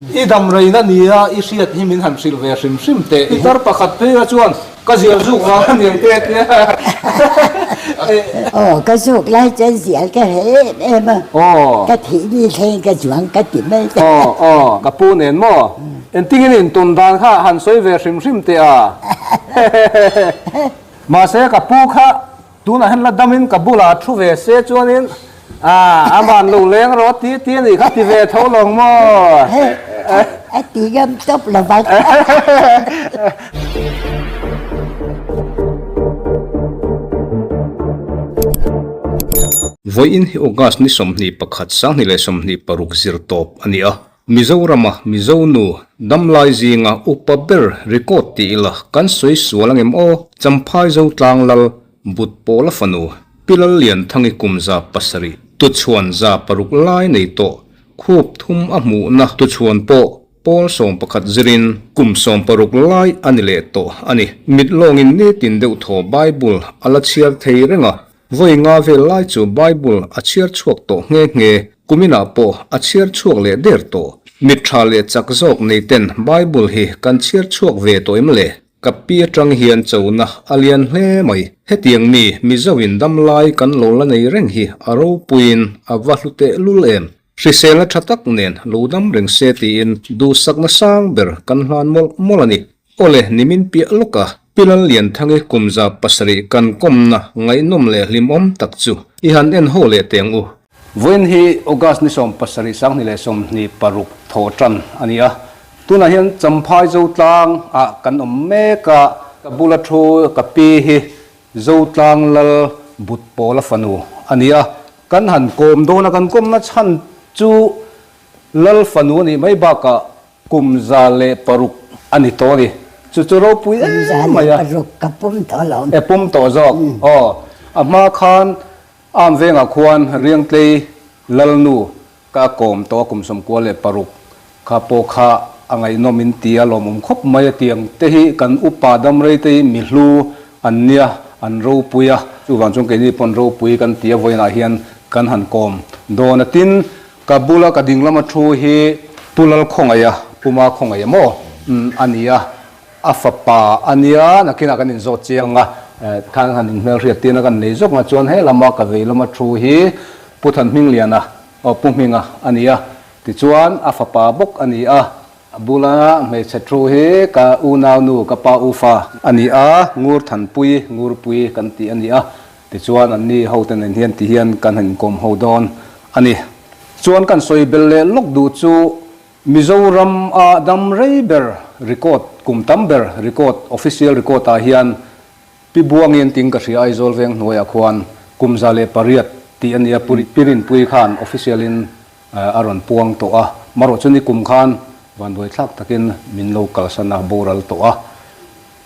I dam reina nia i hriat hi min han hrilh ve hrim hrim teh. Pitar pakhat phei kha chuan ka zial zuk vang a niang te tia. Aw ka zuk lai chuan zial ka hre em em a. Aw. Ka thih ni thleng ka zuang ka ti mai ta. Aw aw ka pu nen maw? Engtin in tawn dan kha han sawi ve hrim hrim teh a. Mahse ka pu kha Tunah hian la damin ka bulah thu ve se chuanin a van lo leng rawh ti ti a nih kha ti ve tho lawng maw? A ti ngam tawp lo vang. Vawiin hi August ni 21 2026 zir tawp a ni a, Mizorama Mizo nu damlai zinga upa ber record ti ila kan sawi sual angem aw? Champhai Zotlang Lal But Pawla fanu Pi Lallianthangi kum 700 tuchhuan 600 lai nei tawh khup thum a hmuhna tuchhuan pawh pawl 11 zirin kum 60 lai a ni leh tawh a ni. Mit lawngin nitin deuh thaw Bible a la chhiar thei reng a, Vawi nga vel lai chu Bible a chhiar chhuak tawh nghe nghe, kuminah pawh a chhiar chhuak leh der tawh. Mit tha leh chak zawk nei ten Bible hi kan chhiar chhuak ve tawh em le? Ka pi atang hian chona a lian hle mai. Hetiang mi Mizo in dam lai kan lo la nei reng hi a ropuiin a va hlu teh lul em? Hriselna tha tak nen lo dam reng se tiin duhsakna sang ber kan hlan mawlh mawlh a ni. Awle, nimin piah lawk a, Pi Lallianthangi kum 700 kan kawmna ngaihnawm leh hlimawm tak chu i han en ho leh teh ang u. Vawiin hi August ni 17 2026 thawh tan a ni a, tunah hian Champhai Zotlang ah kan awm mek a, ka bula thu ka pi hi Zotlang Lal But Pawla fanu a ni a, kan han kawm dawn a, kan kawmna chhan chu Lal fanu a nih mai bakah Kum 106 a ni tawh a ni. Chu chu ropui em mai a. Kum 106 ka pum tawh lo. E pum tawh zawk. Aw. A hma khan Am vengah khuan Riangtlei Lalnu ka kawm tawh a kum 96 kha pawh kha a ngaihnawm in ti a lawmawm khawp mai a tiang te hi kan upa damrei te hi mihlu an nia an ropui a. Chuvang chuan keini pawn ropui kan ti a vawiinah hian kan han kawm dawn a tin Ka bula ka ding lama thu hi Pu Lalkhawngaia, Pu Makhawngaia maw? Umm a ni a, a fapa a nia, nakinah kan inzawt chiang a, khan han inhmelhriat tirna kan nei zawk nga chuan he lama ka vei lama thu hi Pu Thanhmingliana, aw Pu Hminga a ni a, tichuan a fapa bawk a ni a, a bula hmeichhe thu hi ka unaunu, ka pa ufa a ni a, Ngurthanpui, Ngurpui kan tih a ni a, Tichuan anni hote nen hian ti hian kan han inkawm ho dawn a ni. Chuan kan sawi bel leh lawk duh chu Mizoram a dam rei ber record kum tam ber record official record ah hian Pi Buangi an ting ka hria Aizawl veng hnuaiah khuan kum 108 tih a nia Pi Rinpui khan official in a rawn puang tawh a. Marawh chu ni kum khan vanduai thlak takin min lo kalsan a boral tawh a.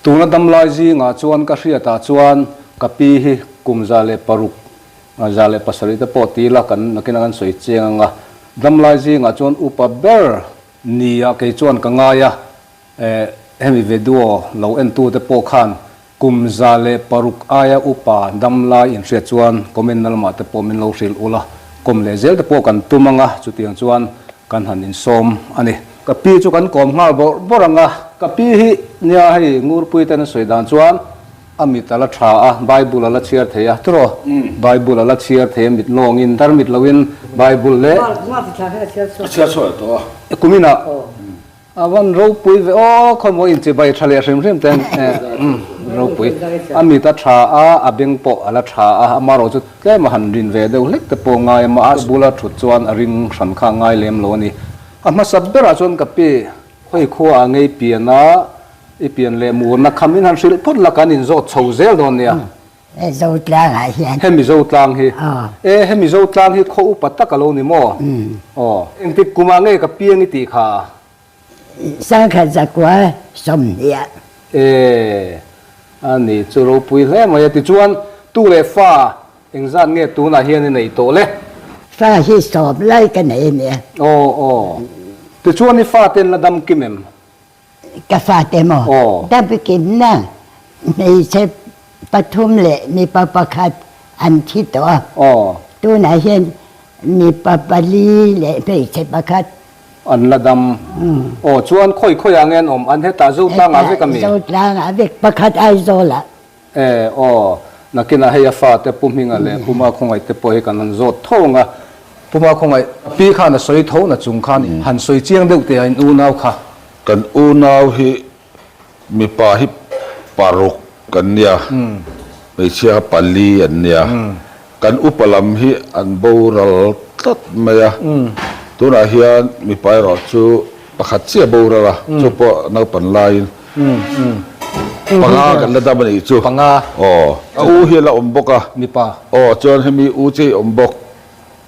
Tuna damlai zingah chuan ka hriatah chuan ka pi hi kum 106, 107 te pawh ti ila kan nakinah kan sawi chiang ang a, damlai zingah chuan upa ber nia kei chuan ka ngai a, eh hemi video lo entute pawh khan kum 106 aia upa damlai inhriat chuan comment na lamah te pawh min lo hrilh ula, kawm leh zel te pawh kan tum ang a, chutiang chuan kan han insawm a ni. Ka pi chu kan kawm nghal bawrh bawrh ang a. Ka pi hi nia hei Ngurpui ten a sawi dan chuan a mit a la tha a, Bible a la chhiar thei a, tiraw? Bible a la chhiar thei a mit lawngin, dar mit loin Bible leh. A chhiar chhuah tawh a. Kuminah a van ropui ve aw, khawmaw inchibai tha leh hrim hrim ten ropui. A mit a tha a, a beng pawh a la tha a, amaherawh chu tlem a han rin ve deuh hlek te pawh ngai a, mah a bula thut chuan a ring hran kha a ngai lem lo a ni. A hmasa berah chuan ka pi, Khawi khua ah ngei pian a, i pian leh murna kha min han hrilh phawt la kan inzawt chho zel dawn nia. He Zotlang ah hian. He Mizotlang hi. E, he Mizotlang hi khaw upa tak a lo ni maw? Aw. Engtik kum ah nge ka piang i tih kha? 1920 ah. E, a ni chu ropui hle mai a. Tichuan, tu leh fa Engzat nge tunah hian i nei tawh le? Fa hi sawm lai ka nei a nia. Aw aw. Tichuan i fate an la dam kim em? Ka fate maw? Aw. Dam kim na. Hmeichhe pathum leh mipa pakhat an thi tawh a. Aw. Tunah hian mipa pali leh hmeichhe pakhat. An la dam. Aw chuan khawi khawi ah nge an awm? An hetah Zotlangah vek a mi? Zotlangah vek, pakhat Aizawlah. E, aw. Nakinah hei a fate Pu Hminga leh Pu Makhawngaih te pawh hi kan han zawt tho ang a. Pu Makhawngaih, pi khan a sawi tho na chung khan han sawi chiang deuh teh a in unau kha. Kan unau hi mipa hi paruk kan nia, hmeichhia kha pali an nia. Kan upa lam hi an boral tlat mai a, tunah hian mipa erawh chu pakhat chiah boral a, chu pawh naupan laiin panga kan la dam a nih chu. Panga. Aw, a u hi a la awm bawk a. Mipa. Aw, chuan hemi u chiah hi a awm bawk.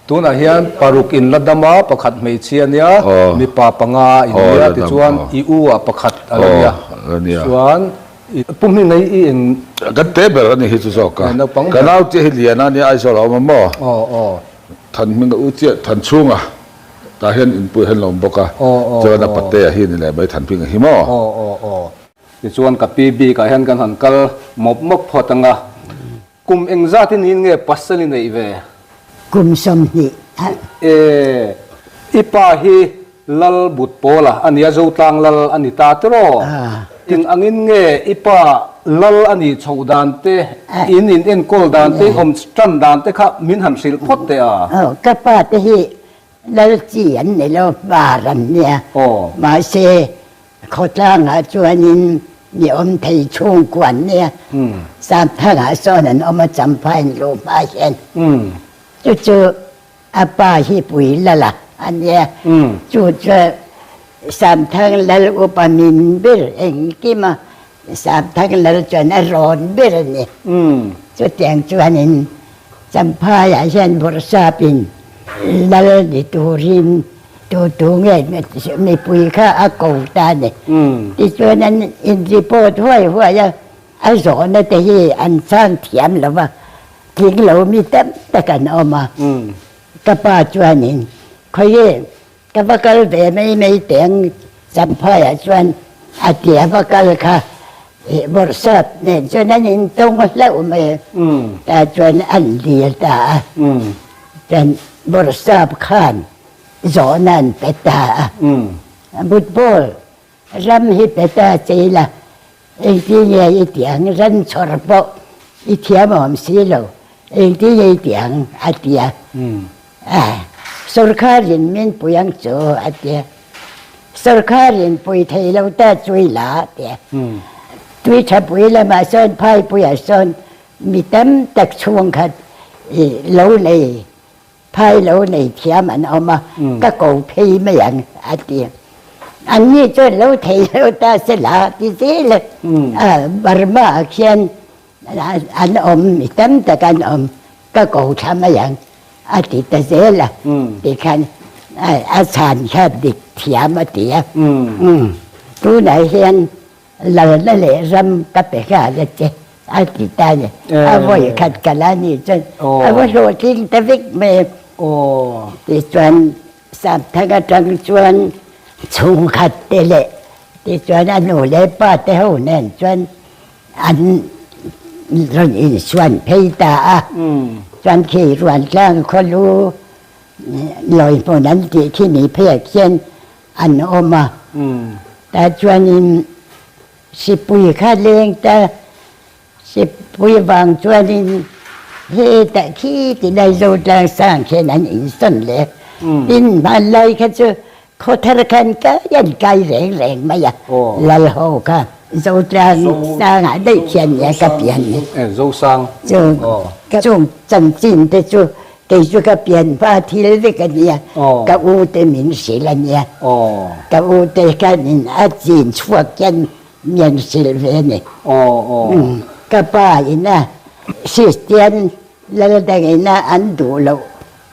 Tunah hian paruk in la dam a, pakhat hmeichhia a nia, mipa panga in nia, tichuan i u ah pakhat a la nia, chuan i pu hming hi i eng. Kan te ber a ni hi chu zawk a, ka nau chiah hi Liana a nia, Aizawl a awm a maw? Than hming a u chiah Than chhunga tah hian inpui hian la awm bawk a, chuan a patea hi a ni leh mai Than hming a hi maw? Tichuan ka pi bikah hian kan han kal mawp mawp phawt ang a. Kum engzat in in nge pasal i neih ve? Kum 20 a. E, i pa hi Lal but pawla a nia, Zotlang Lal a ni ta tiraw? Eng angin nge i pa Lal a nih chhoh dan te, in in enkawl dan te, in awm tan dan te kha min han hrilh phawt teh a? Aw, ka pa te hi Lal chi an ni lo, var an nia. Mahse, Khawtlangah chuanin mi awm thei chhungkua an nia, Sapthangah sawn an awm a, Champhain luh hma hian. Chu chu a pa hi pui lal a a nia, chu chu Sapthang lal upa min ber engkim a, Sapthang lal chuan a rawn ber a ni. Chutiang chuanin Champhaiah hian Bawrhsapin lal ni turin Tu tu nge mipui kha a ko ta a ni. Tichuan an in report huai huai a, a zawhna te hi an chhang thiam lo va, tling lo mi tam tak an awm a. Ka pa chuanin, Khawihe, ka va kal ve mai mai teh ang Champhaiah chuan a ti a va kal kha Bawrhsap nen chuan an intawng hlauh mai a, tah chuan an dil ta a. Chuan Bawrhsap khan zawhna an pe ta a, Football ram hi pe ta che ila, engtin nge i tih ang, ran chhawr pawh i thiam awm si lo, engtin nge i tih ang a ti a, Sawrkharin min pui ang chu a ti a, Sawrkharin pui thei lo ta chu ila a ti a, tui tha pui lamah sawn phaipuiah sawn mi tam tak chhungkhat i lo nei Phai lo nei thiam an awm a, ka ko phei mai ang a ti. Anni chuan lo thei lo ta se la ti zel a, Burma ah khian an awm, mi tam tak an awm, ka ko thla mai ang a ti ta zel a, tikhan a chhan kha dik thiam a ti a. Tunah hian Lalna leh ram ka pe nghal a che a ti ta a ni. A vawi khat ka la ni chuan a va hlawhtling ta vek mai a. Tichuan Sapthang atang chuan chhungkhat te leh tichuan a nu leh pa te ho nen chuan an rawn insuan phei ta a. Chuan khi Ruantlang khawlu lawi hmun an tih khi ni pheiah khian an awm a, tah chuanin sipui kha leng ta, sipui vang chuanin hetah khi ti lai Zotlang sang khian an insawn leh a, tin hmanlai kha chu khaw thar khan kai an kai reng reng mai a, lal ho kha Zotlang sangah daih khian nia ka pian ni. Chung chanchin te chu Kei chu ka pian hma thil vek a nia, ka u te min hrilh a nia. Ka u te khanin a chin chhuak hian mian hrilh ve a ni. Ka pa ina Kristian lal dangina an duh loh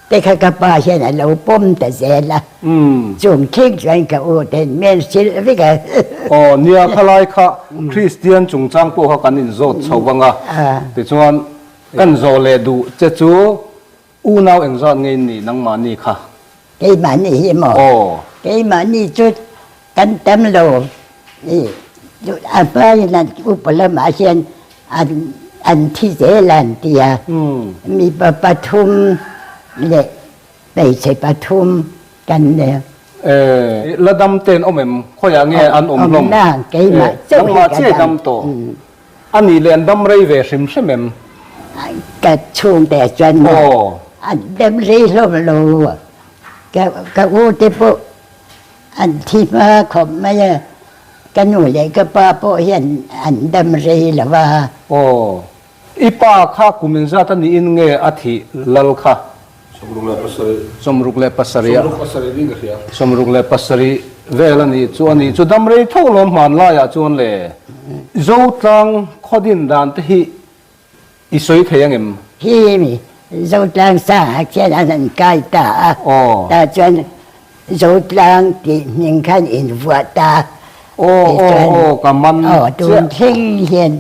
te kha ka pa hian a lo pawm ta zel a. Chung thleng chuan ka u ten mian hrilh vek a. Aw nia, khalai kha Kristian chungchang pawh kha kan inzawt chho vang a, tichuan Kan zawh leh duh che chu unau engzat nge in nih nangmahni kha? Keimahni hi maw? Aw. Keimahni chu kan tam lo i a hmain an upa lamah hian an an thi zel a an ti a. Mipa pathum leh hmeichhe pathum kan nei a. E, la dam ten awm em? Khawiah nge an awm hlawm? Awm na, keimah chauh hi Nangmah ka chiah i dam. dam tawh. A nih leh an dam rei ve hrim hrim em? Ka chhungte chuan maw an dam rei hlawm lo. Ka ka u te pawh an thi hma khawp mai a, ka nu leh ka pa pawh hian an dam rei lo va. Aw. I pa kha kum engzat a niin nge a thih lal kha? 67. 67 a. 67 niin ka hria. 67 vel a nih chu a nih chu dam rei tho lawm hman laiah chuan le Zotlang khaw din dan te hi i sawi thei ang em? Hi mi Zotlang sangah khian an han kai ta a, tah chuan Zotlang tih hming khan invuah ta. Aw aw aw ka man chiah. Tun thleng hian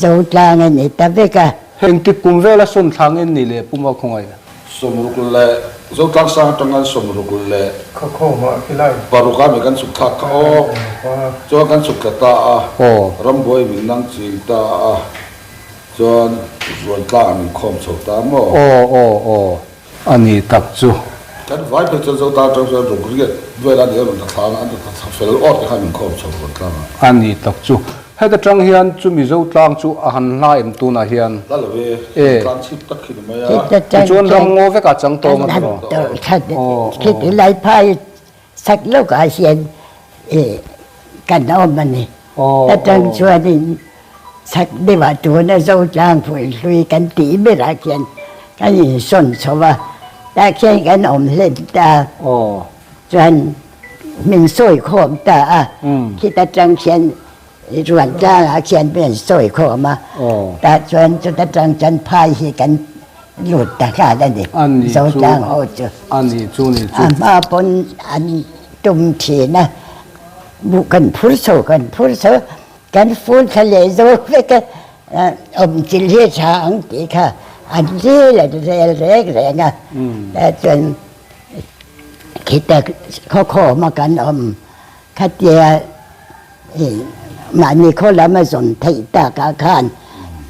Zotlang a ni ta vek a. Engtik kum vela sawn thlang en ni leh Puma khawngaih? 60 leh Zotlang sang atanga 60 leh Khawkhawmah khi lai. Paruk a mi kan chhuk thlak kha aw. Chuan kan chhuk thla ta a. Rambuai min nang ching ta a. Chuan Ruantlang ah min khawm chho ta maw? Aw aw aw. A ni tak chu. Kan vai phei chuan Zotlang atang chuan ruk riat vel a ni a rawn ta thlang a, an rawn ta fel awt te khan min khawm chho Ruantlang ah. A ni tak chu. Heta tang hian chu Mizotlang chu a han hla em tunah hian? Hla lo e, Zotlang chhip tak khi ni mai a. Tichuan ram ngaw vekah chang tawng a tawh. Khiti lai phai sak lawkah hian kan awm a ni. Ta tang chuanin chhak deuhah tuna Zotlang Phuihlui kan tih berah khian kan insawn chho a, tah khian kan awm hlen ta. Chuan min sawi khawm ta a, khita tang khian Ruantlangah khian min sawi khawm a, tah chuan chuta tang chuan phai hi kan lut ta nghal a ni, Zotlang ho chu. A hma pawn an tum thin a, buh kan phur chho kan phur chho, kan fun thla leh zo vek a, awm chil hi a tha ang tih kha an rel an rel reng reng a, tah chuan khita khawkhawm a kan awm khatia mahni khaw lam a zawn theih takah khan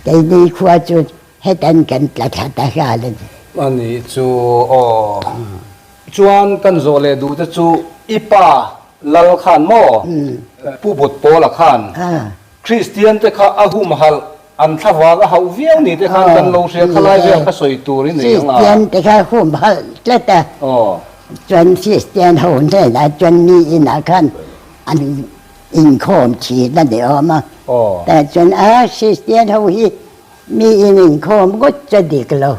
keini khua chu Hetan kan tla thla ta nghal a ni. A nih chu aw. Chuan kan zawh leh duh te chu i pa Lal khan maw? Pu Bawtpawla khan Kristian te kha a humhalh an thlavang a hauh viau ni te khan kan lo hria khalai vel kha sawi tur i nei ang a. Kristian te kha humhalh tlat a. Chuan Kristian ho hnenah chuan mi inah khan an inkhawm thin a ni awm a. Tah chuan a Kristian ho hi Mi in inkhawm ngawt chu dik lo.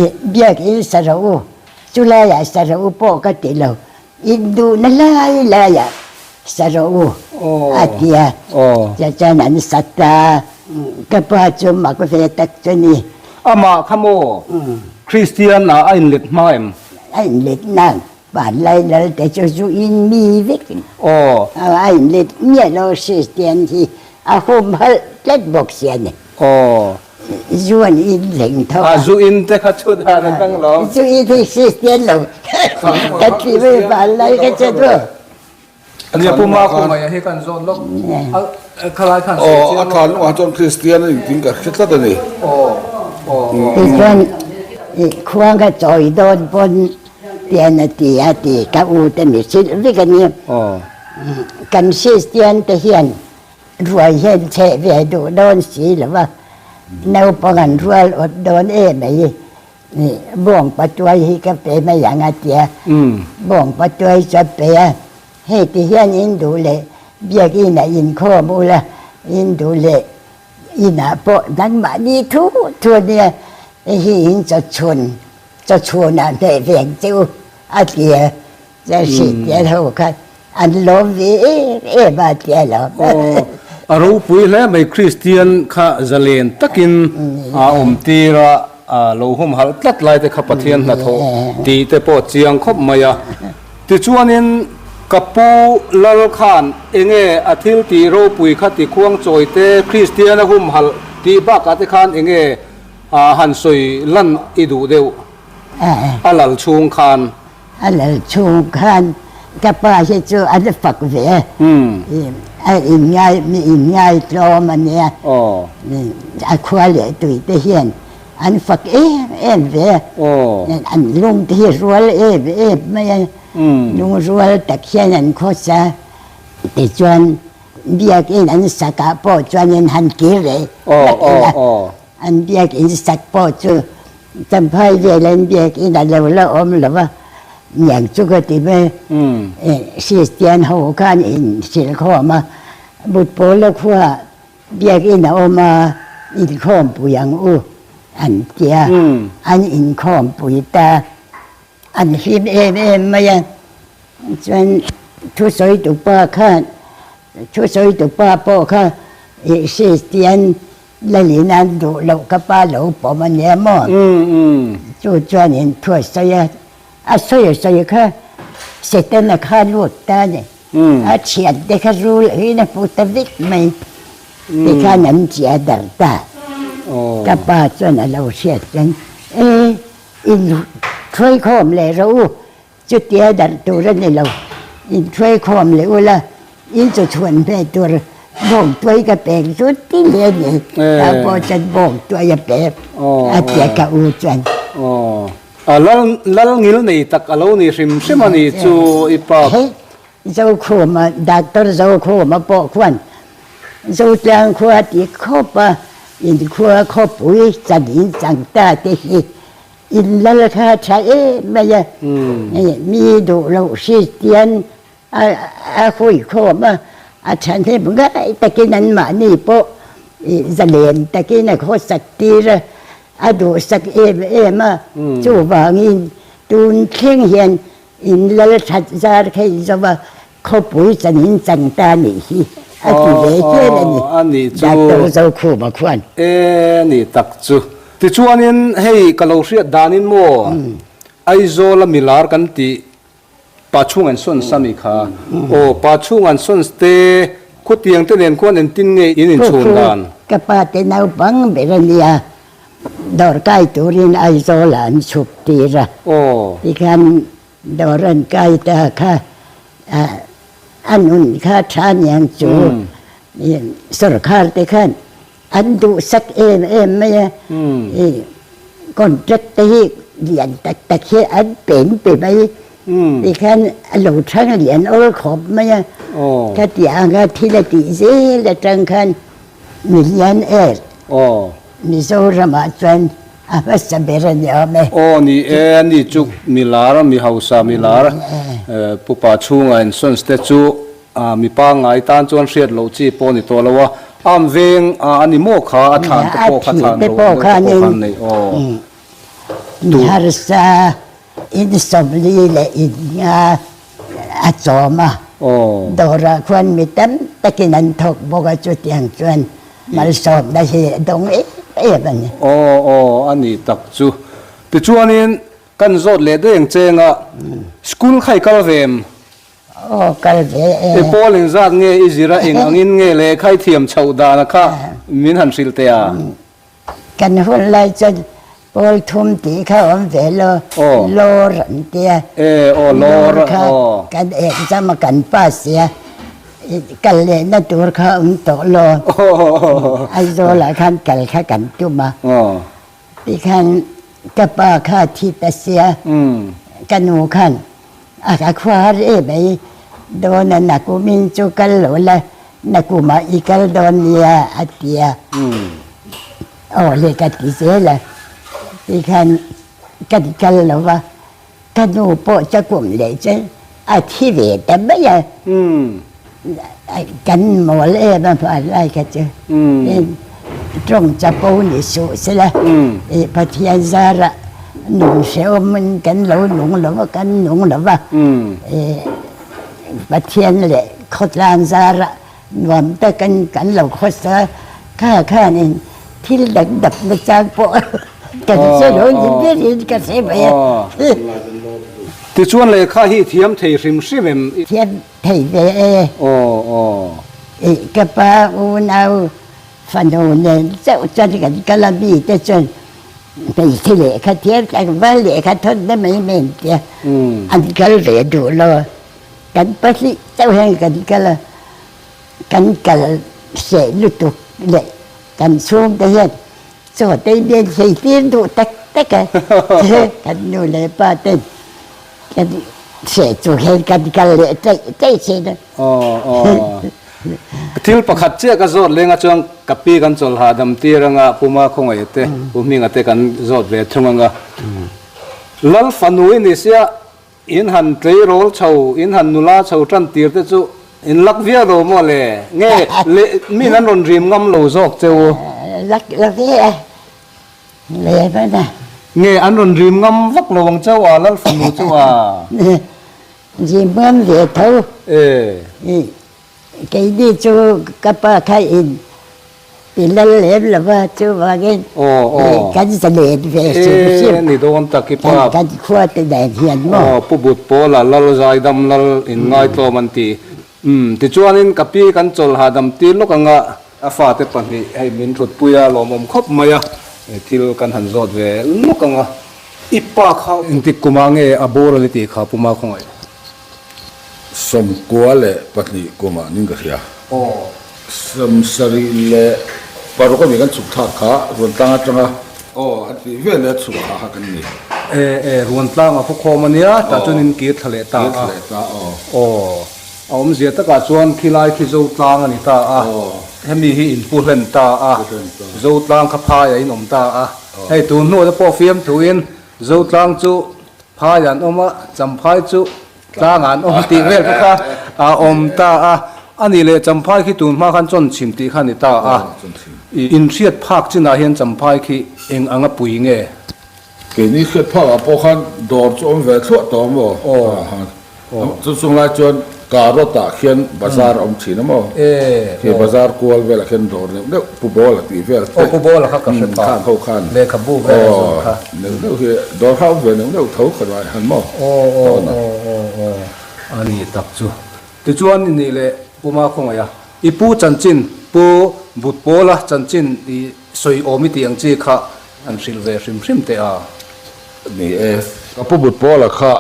I biakin sa rawh u, chu laiah sa rawh u pawh ka ti lo. In duhna lai laiah sa rawh u a ti a. Chuan an sa ta. Ka pa chu mak ve tak chu ni. Amah kha maw Kristian ah a inlet hma em? A inlet nang. Vanlai lal te chu zu in mi vek. A inlet miah lo Kristian hi A humhalh tlat bawk si a ni. Aw. Zu an in reng tho a. A zu in te kha chu dan a tang lo. Zu in hi Kristian lo ka ti mai van lai ka che tu. Nia Pu Ma Kumai a hi kan zawn lawk a khalai khan sawi chiang Aw a thlan lungah chuan Kristian a inting ka hre tlat a ni. Aw aw. Tichuan khuang ka chawi dawn pawn tian a ti a ti ka u te mi hrilh vek a ni. Aw. Kan Kristian te hian ruai hian cheh ve duh dawn si lo va, naupang an rual awt dawn em mai. Bawng patuai hi ka pe mai ang a tia, bawng patuai chu a pe a, hei ti hian in duh leh biakinah inkhawm ula, in duh leh inah pawh nangmahni thu thu a nia, hei hi in chawchhun, chawchhunah hmeh ve ang che u a ti a. Hriat ho kha an lawm ve em em a tia lo. Aw, a ropui hle mai Kristian kha zalen takin a awm tir a, lo humhalh tlat lai te kha Pathian hnathawh tih te pawh chiang khawp mai a. Tichuanin ka pu Lal khan enge a thil tih ropui kha ti khuang chawi te Kristian a humhalh tih bakah te khan enge han sawi lan i duh deuh a lal chhung khan. A lal chhung khan ka pa hi chu a la fak ve a inngai mi inngai tlawm a nia a khua leh tui te hian an fak em em ve an lung te hi rual em em mai a. Lungrual tak hian an khawsa. Tichuan biakinn an sakah pawh chuanin han kir leh hlak ila, an biakinn sak pawh chu Champhai velan biakinn a lo la awm lo va, niang chu ka ti mai. Kristian ho khan in hrilh khawm a, Mutpawla khuaah Biakinn a awm a, inkhawmpui ang u an ti a, an inkhawmpui ta. An hlim em em mai a, chuan thusawitu pa khan, thusawitu pa pawh kha ih Kristian lalin an duh loh ka pa lo pawm a nia maw? Chu chuanin thu a sawi a, a sawi a sawi kha Setana kha lut ta a ni. A thian te kha rul angin a hmu ta vek mai. Tikhan an chia dar ta. Ka pa chuan a lo hriat chuan, E, in hruaikhawm leh rawh u, chutia darh tur a ni lo. In hruaikhawm leh ula, in chu chhuan hmeh tur bawng tuai ka pek zut ti hle a ni. Ka pawh chuan bawng tuai a pek a tia ka u chuan. A lal lal ngil nei tak a lo ni hrim hrim a ni chu i pa. Hei Zokhuma Doctor Zokhuma pawh khuan Zotlang khua ti khawp a inkhua khawpui chan in chang ta te hi in lal kha tha em mai a, mi duh loh Kristian a hui khawm a, a thahnem ngai takin anmahni pawh zalen takin a khawsak tir a, A duhsak em em a, chuvangin tun thleng hian in lal that zar kha in zo a, khawpui chan in chang ta nih hi a ti ve hial a ni, Doctor Zokhuma khuan. E ni tak chu. Tichuanin hei ka lo hriat danin maw Aizawla milar kan tih Pa chhung an sawn sa mi kha. Aw, pa chhung an sawn te khutiang te nen khuan engtin nge in inchhun dan? Ka pa te naupang ber a nia, dawr kai turin Aizawl ah an chhuk tir a. Aw. Tikhan dawr an kai ta kha a nun kha tha niang chu sawrkhar te khan An duhsak em em mai a, i contract te hi lian tak tak hi an pen pe mai, tikhan a lo thang lian awl khawp mai a, ka tih ang a thil a tih zel atang khan millionaire Mizoramah chuan a hmasa ber a ni awm e. Aw ni e, a ni chu milar, mi hausa milar, pupa chhunga insurance te chu Mi pangngai tan chuan hriat loh chi pawh a ni tawh lo a, am veng a ni maw kha a thlan te pawh kha thlan ro te pawh khan nei aw. Mi harsa in sawmli leh in nga a chawm a, dawrah khuan mi tam takin an thawk bawk a chutiang chuan malsawmna hi a dawng em em a ni. Aw aw a ni tak chu. Tichuanin kan zawt leh daih ang cheng a, school kha i kal ve em? Aw kal ve e. I pawl engzat nge i zir a, eng angin nge lehkha i thiam chhoh dan a kha min han hrilh teh a? Kan hun lai chuan pawl thum tih kha awm ve lo, lawr an tia. E aw lawr kha kan exam a kan pass sia, kal lehna tur kha awm tawh lo. Aizawl ah khan kal kha kan tum a. Tikhan ka pa kha thi ta sia, ka nu khan a ka khuar em mai, dawn a nakumin chu kal lo la, nakumah i kal dawn nia a ti a. Aw le ka ti zel a, tikhan kan kal lo va, ka nu pawh chakum leh chu a thi ve ta mai a. Kan mawl em a hmanlai kha chu tawng chapo ni suh sela i Pathian zarah nung hrehawm kan lo nung lo va kan nung lo va i Pathian leh khawtlang zarah nuam takin kan lo khawsa kha khanin thil dang dap na chang pawh kan hre lo ni berin ka hre mai a. Tichuan lehkha hi i thiam thei hrim hrim em? Thiam thei ve e. Aw aw. I ka pa unau fanu nen chauh chuan kan kal a mi te chuan hmeichhe lehkha thiam tlangval lehkha thawn na mai mai an tia an kal ve duh lo a kan pahnih chauh hian kan kal a kan kal hreh lutuk leh kan chhungte hian chaw te bian thei tir duh tak tak a kan nu leh pa ten kan. Seh chu hian kan kal leh chaih chaih thin a. Aw aw. Thil pakhat chiah ka zawt leng a chuan ka pi kan chawlh hahdam tir anga Puma khawngaih te Pu Hminga te kan zawt ve thung anga Lal fanu i ni sia in han tleirawl chho in han nula chho tan tir te chu in lak viau lo maw le nge le min an rawn rim ngam lo zawk che u. Lak lak e a le hman a. Nge an rawn rim ngam vak lo ang chauh a Lal fanu chu a. Rim ngam ve tho. E. Keini chu ka pa kha in i lal lem lo va, chuvangin kan zalen ve hrim hrim. E ni dawn tak i pa. Kan khua te nen hian maw. Aw Pu But Pawla lal zaidam lal in ngaitlawm an ti. Umm tichuanin ka pi kan chawlh hahdam tir lawk anga a fate pahnih hei min thutpui a lawmawm khawp mai a, thil kan han zawt ve lawk anga i pa kha engtik kumah nge a boral i tih kha Pu Makhawngaih? 92 kumah ning ka hria. 76 a ni kan chhuk thlak kha Ruantlang atanga aw an tih vel leh chhuk thlah kha kan ni. E e Ruantlang a khawkhawm a nia tah chuan in kir thla leh ta a. Kir thla leh ta aw. Aw a awmzia takah chuan khilai khi Zotlang a ni ta a. Hemi hi in pu hlen ta a. Zotlang kha phaiah in awm ta a. Hei tun hnuah te pawh fiamthuin Zotlang chu phai an awm a, Champhai chu tlang an awm tih vel te kha a awm ta a. A nih leh Champhai khi tun hma khan Chawnchhim tih kha a ni ta a. Inhriat phak chinah hian Champhai khi eng anga pui nge? Keini hriat phakah pawh khan dawr chu awm ve thluah tawh maw? Chu chung lai chuan Karot ah khian bazar a awm thin a maw? Khi bazar kual velah khian dawr neuh neuh Pu Bawla tih vel te. Aw Pu Bawla kha ka hre pah. Khang ho khan. Lehkhabu vel a zawrh kha. Neuh neuh hi dawr kha a awm ve neuh neuh tho kha rai han maw? Aw aw aw aw aw a ni tak chu. Tichuan i nih leh Pu Makhawngaih a i pu chanchin Pu Butpawla chanchin i sawi awm i tih ang chi kha an hrilh ve hrim hrim teh a. Ni e. Ka Pu Butpawla kha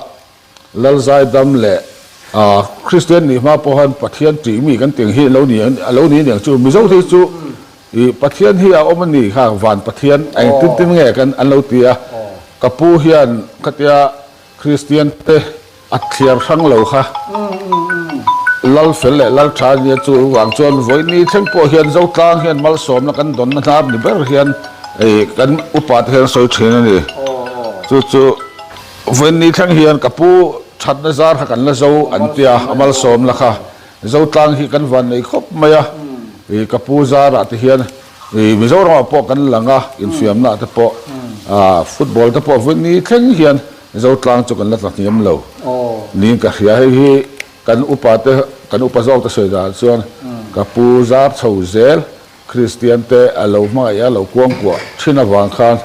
Lalzaidam leh Kristian nih hma pawhan Pathian tih mi kan tih hi lo ni a lo ni aniang chu Mizo te hi chu ih Pathian hi a awm a ni kha van Pathian a engtin tin nge kan an lo ti a ka pu hian khatia Kristian te a thliar hrang lo kha Lal fel leh Lal tha ania chu vang chuan vawiini thleng pawh hian Zotlang hian malsawmna kan dawnna hnar ni ber hian ih kan upa te hian sawi thin a ni chu chu Vawiinni thleng hian ka pu thatna zar kha kan la zo an tia, a malsawm la kha. Zotlang hi kan van nei khawp mai a, ih ka pu zarah te hian ih Mizoramah pawh kan lang a, infiamna te pawh ah football te pawh vawiinni thleng hian Zotlang chu kan la tla hniam lo niin ka hria. Hei hi kan upa te kan upa zawk te sawi danah chuan ka pu zar chho zel Kristian te a lo hmangaih a lo kuangkuah thin avang khan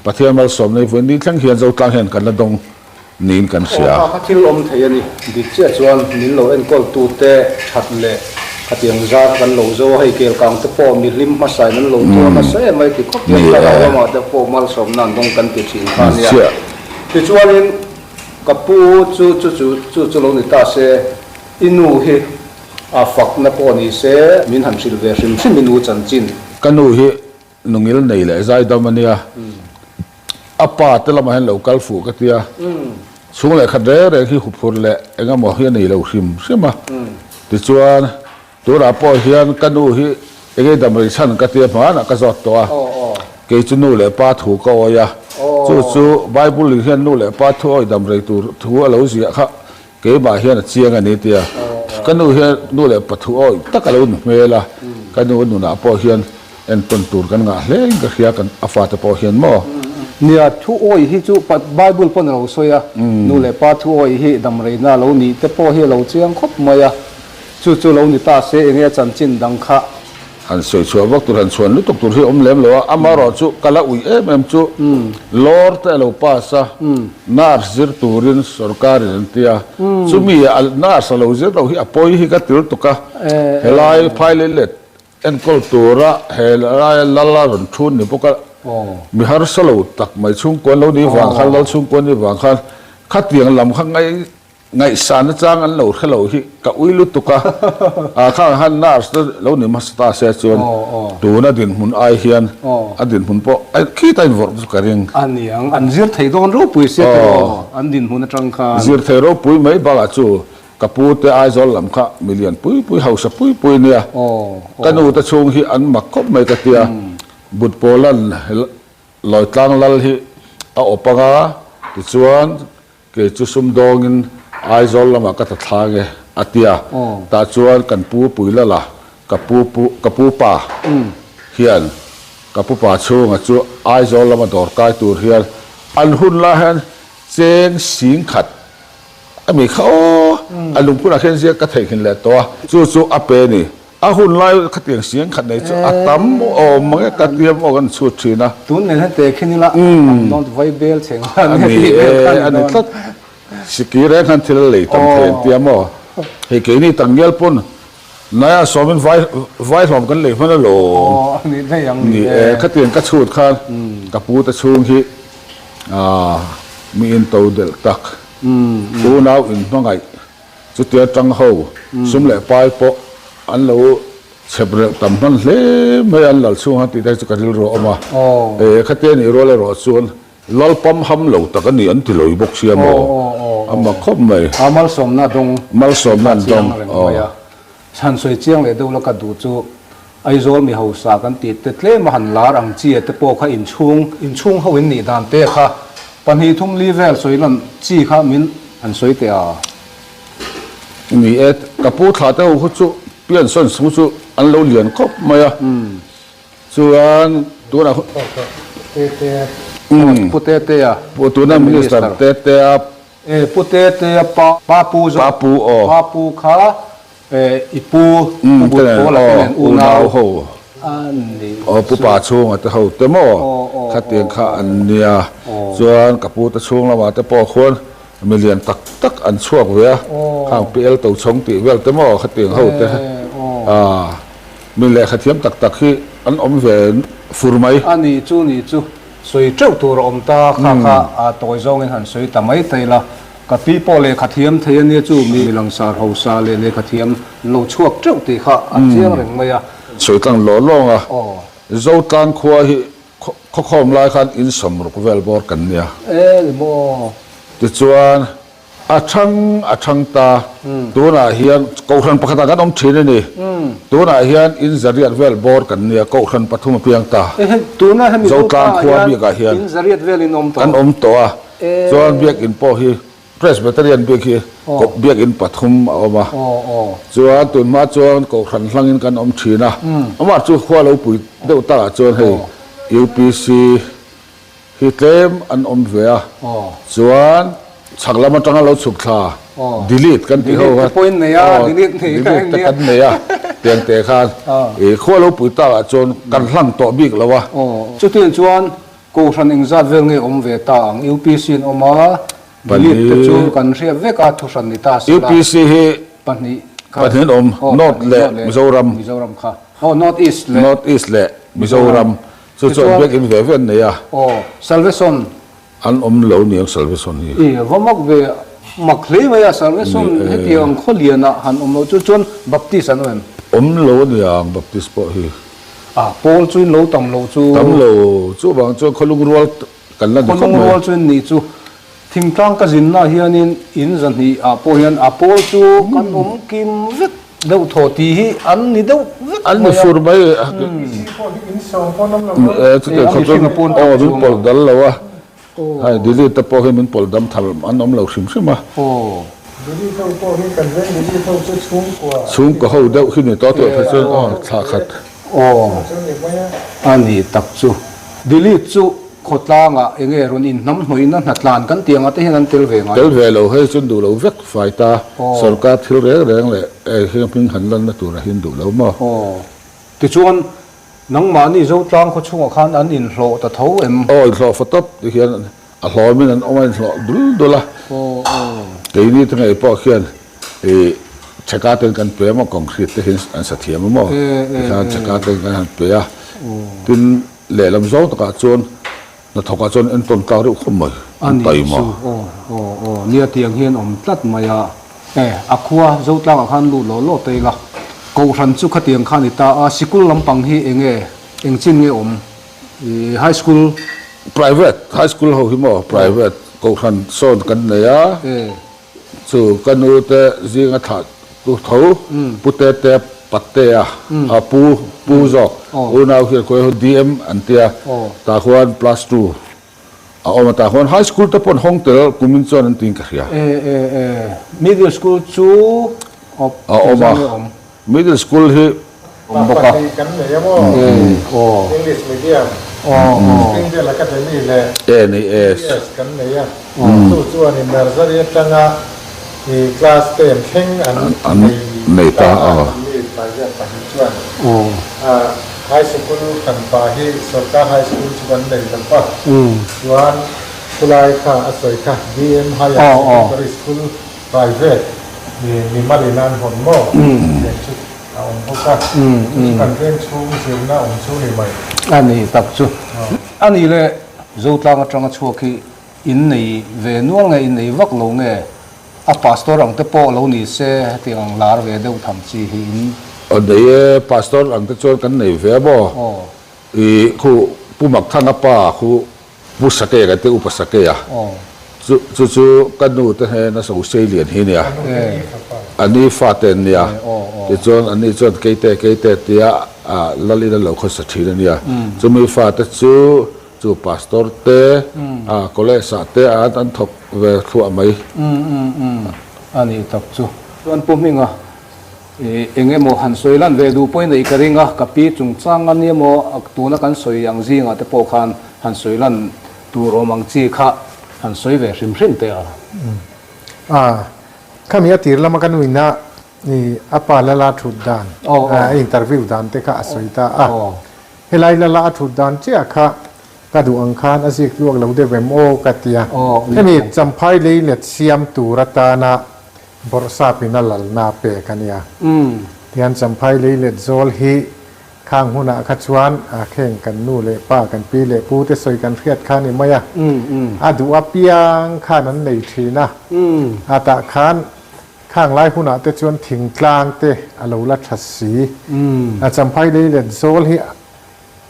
Pathian malsawmna hi vawiin thleng hian Zotlang hian kan la dawng niin kan hria. Aw kha thil awm thei a ni. Dik chiah chuan min lo enkawl tu te that leh khatiang zar kan lo zo a, hei kelkang te pawh mi hlim hmasa in an lo tuar nasa em mai ti khawp hian thlarau lamah te pawh malsawmna an dawng kan ti thin kha a nia. Tichuanin ka pu chu chu chu chu lo ni ta se i nu hi A fakna pawh ni se, min han hrilh ve hrim hrim i nu chanchin. Ka nu hi nungil nei leh zaidam a nia, a pa te lamah hian lo kal fuh ka tia, chhung leh khat reng reng hi huphurh leh eng emaw hi a nei lo hrim hrim a, tichuan tunah pawh hian ka nu hi eng ei dam rei chhan ka tia hmanah ka zawt tawh a, kei chu nu leh pa thu ka awi a, chu chu Bible in hian nu leh pa thu awi dam rei tur thu a lo ziah kha Keimah hian a chiang a ni tia ka nu hian nu leh pathu awih tak a lo nu hmel a, ka nu nunah pawh hian entawn tur kan ngah hle in ka hria kan a fate pawh hian maw. Nia, thu awih hi chu Bible pawn a lo sawi a, nu leh pa thu awih hi damreina a lo nih te pawh hi a lo chiang khawp mai a, chu chu lo ni ta se enge a chanchin dang kha. Han sawi chhuah vak tur, han chhuan lutuk tur hi awm lem lo a, amaherawh chu ka la ui em em chu lawr te a lo pass a, nurse zir turin sorkarin an ti a, chumi a nurse a lo zir loh hi a pawi hi ka ti lutuk a, helai phai leh let enkawl tura helaia lal a rawn thun ni bawk a, mi harsa lo tak mai chhungkuan lo ni vang khan, lal chhungkuan ni vang khan khatiang lam kha ngai Ngaihsan nachang an lo hre lo hi ka ui lutuk a, a khang han nurse te lo ni hmasa ta se chuan Tuna dinhmun ai hian a dinhmun pawh khita invawrh chu ka ring. A ni ang, an zir thei dawn ropui sia tiraw an dinhmun atang khan. Zir thei ropui mai bakah chu ka pu te Aizawl lam kha milian pui pui, hausa pui pui nia. Ka nu te chhung hi an mak khawp mai ka tia. Butpawlan Lawitlang lal hi a awp anga tichuan Kei chu sumdawngin Aizawl lamah ka ta thlang e, a ti a. Tah chuan kan pu Puilala, ka pu pu, ka pu pa hian ka pu pa chhunga chu Aizawl lama dawr kai tur hian an hun lai hian cheng sing khat a mi kha aw, a lungphunah khian ziak ka theihnghilh leh tawh a, chu chu a pe a ni. A hun lai khatiang siang khat nei chu a tam awm mang e, ka tiam aw kan chhut thin a. Tun nen hian te khin ila tam dawn vai bel chhe nghal a ni e, a ni tlat. Sikir reng khan thil a lei tam thei an tia maw? Hei keini tak ngial pawn naia sawmin vai vai hlawm kan lei hman alawm. Aw a ni daih ang ni e. Khatiang ka chhut khan ka pu te chhung hi mi into delh tak unau inhmangaih Chutia tang ho sum leh pai pawh an lo chhep reuh tam hman hle mai a, an lal chhung han tih te chu ka rilru a awm a. E khatia nih rual erawh chuan lal pam ham lo tak a ni an ti lo bawk sia maw? A mak khawp mai. A malsawmna dawng Malsawmna an dawng aw. Chhan sawi chiang leh deuh la ka duh chu Aizawl mi hausa kan tih te tlem a han lar ang chi te pawh kha inchhung inchhung ho in nih dan te kha pahnih thum li vel sawi lan chi kha min han sawi teh a. Ni e, ka pu thla te ho khu chu piansawn sung chu an lo lian khawp mai a, chuan tunah Tete, Pu Tetea, tuna Minister Tetea E Pu Tetea pa pa pu zawk. Pa pu aw. Pa pu kha e i pu Pu Butpawla te nen unau ho an ni. Aw Pu Pa chhunga te ho te maw khatiang kha an nia. Chuan ka pu te chhung lamah te pawh khuan milian tak tak an chhuak ve a. Khang PL Tochhawng tih vel te maw khatiang ho te mi lehkha thiam tak tak hi an awm ve fur mai. A nih chu nih chu. Sawi teuh tur a awm ta, kha kha a tawi zawngin han sawi ta mai ta ila, ka pi pawh lehkha thiam thei a nia chu mi langsar hausa leh lehkha thiam lo chhuak teuh tih kha a chiang reng mai a. Sawi tlang lawh lawng a, Zotlang khua hi khawkhawm lai khan in sawmruk vel bawr kan nia. E ni maw? Tichuan A thang a thang ta. Tunah hian Kohhran pakhatah kan awm thin a ni. Tunah hian in zariat vel bawr kan nia, Kohhran pathum a piang ta. Zotlang khua bikah hian kan awm tawh a. Chuan biakin pawh hi Presbyterian bik hi biakin pathum a awm a. Chuan tunhma chuan Kohhran hlangin kan awm thin a. Amah chu khua lo pui deuh takah chuan hei UPC, Hi tlem an awm ve a, chuan chhak lam atanga lo chhuk thla delete kan tih ho kha delete te kan nei a, tiang te khan i khua lo pui tak ah chuan kan hlang tawh bik lo a. Chutiang chuan Kohhran engzat vel nge awm ve ta ang? UPC an awm a, delete te chu kan hriat vek a, thuhran ni ta se la. UPC hi pahnih kha pahnih an awm, North leh Mizoram. Mizoram kha. Aw North East leh. North East leh Mizoram. Chu chuan biakin ve ve an nei a. Aw, Salvation. An awm lo niang Salvation hi. I va mak ve, mak hle mai a, Salvation hetiang khawlianah han awm lo chu chuan Baptist an awm em? Awm lo aniang Baptist pawh hi. A, Paul chu in lo tam lo chu. Tam lo, chuvang chuan khawlung rual kan la ni khawp mai. Khawlung rual chu in nih chu. Thingtlang ka zinna hianin in zahnih ah pawh hian a pawl chu kan awm kim vek deuh thaw tih hi an ni deuh vek mai a. An ni fur mai. Chutiang khawp chuan aw min pawlh dal lo a, hei delete te pawh hi min pawlh dam thal an awm lo hrim hrim a. Delete ho pawh hi kan veng delete ho chu chhungkua. Chhungkua ho deuh hi ni tawh tawh phei chuan aw thlah khat. Aw a ni tak chu. Delete chu Khawtlangah eng nge rawn inhnam hnawihna hnatlan kan tih angah te hian an tel ve ngai? Tel ve lo, hei chuan duh lo vek fai ta. Sorkar thil reng reng leh heng hming han lanna turah hian duh lo maw? Aw. Tichuan, nangmahni Zotlang khaw chhungah khan an inhlawh ta tho em? Aw, inhlawh fa tawp ti hian a hlawmin an awm a, inhlawh dul dul a. Keini te ngei pawh khian ih chheka ten kan pe a maw, concrete te hian an sa thiam a maw? Tikhan chheka ten kan han pe a, tin, Lehlam zawng takah chuan hnathawkah chuan entawn tlak reuh khawp mai, an taima. A ni chu, aw, aw, aw, nia tiang hian awm tlat mai a. E, a khua Zotlangah khan lut lawh lawh ta ila. Kohhran chu khatiang kha a ni ta a, sikul lampang hi eng nge, eng chin nge awm? I high school. Private high school ho hi maw private kohhran sawn kan nei a, chu ka nu te zinga thlah tu tho pu te te patea a pu pu zawk unau hian khawi ho DM an tia tah khuan plus 2 a awm a tah khuan high school te pawh an hawng tel kumin chuan an tiin ka hria. E e e middle school chu a awm a middle school hi awm bawk a. Pahnih kan nei a maw? English medium Springdale Academy leh AS kan nei a. Chu chuan in nursery atanga i class ten thleng an nei ta a. Anni private pahnih chuan high sikul kan pa hi sorkar high school chu kan nei lo va. Chuan khulai kha a sawi kha DM Higher Secondary School Private mimal in an hawn maw? Tiang chu a awm bawk a, chu chu kan veng chhung zirna awm chu ni mai. A ni tak chu. A ni le, Zotlang atanga chhuak hi in nei ve nual nge in nei vak lo nge? A pastor ang te pawh lo ni se hetiang ang lar ve deuh tham chi hi in. Aw nei e, pastor ang te chuan kan nei ve a maw? I khu Pu Makthanga pa khu Pu Sakea kan ti Upa Sakea chu chu chu ka nu te hnena Sosei lian hi nia a ni fate an nia tichuan an ni chuan keite keite tia Lalin a lo khawsa thin a nia chumi fate chu chu pastor te college ah te an thawk ve thluah mai. A ni tak chu. Chuan Pu Hminga Eng emaw han sawi lan ve duh pawhin neih ka ring a, ka pi chungchang a nia maw, tuna kan sawi ang zingah te pawh khan han sawi lan tur awm ang chi kha han sawi ve hrim hrim teh a. A, khami a tir lama ka nuina i a pa lala thut dan, a interview dan te kha a sawi ta a. Helai lala a thut dan chiah kha ka duh ang khan a zik tluak lo deuh em aw ka ti a. Hemi Champhai lei let siam tur atana Bawrhsapin a lalna pek a nia. Tihian Champhai lei let zawl hi khang hunah kha chuan a kheng kan nu leh pa, kan pi leh pu te sawi kan hriat kha a ni mai a. A duh apiang khan an nei thin a. A tah khan khang lai hunah te chuan thingtlang te a lo la tha si. A Champhai lei let zawl hi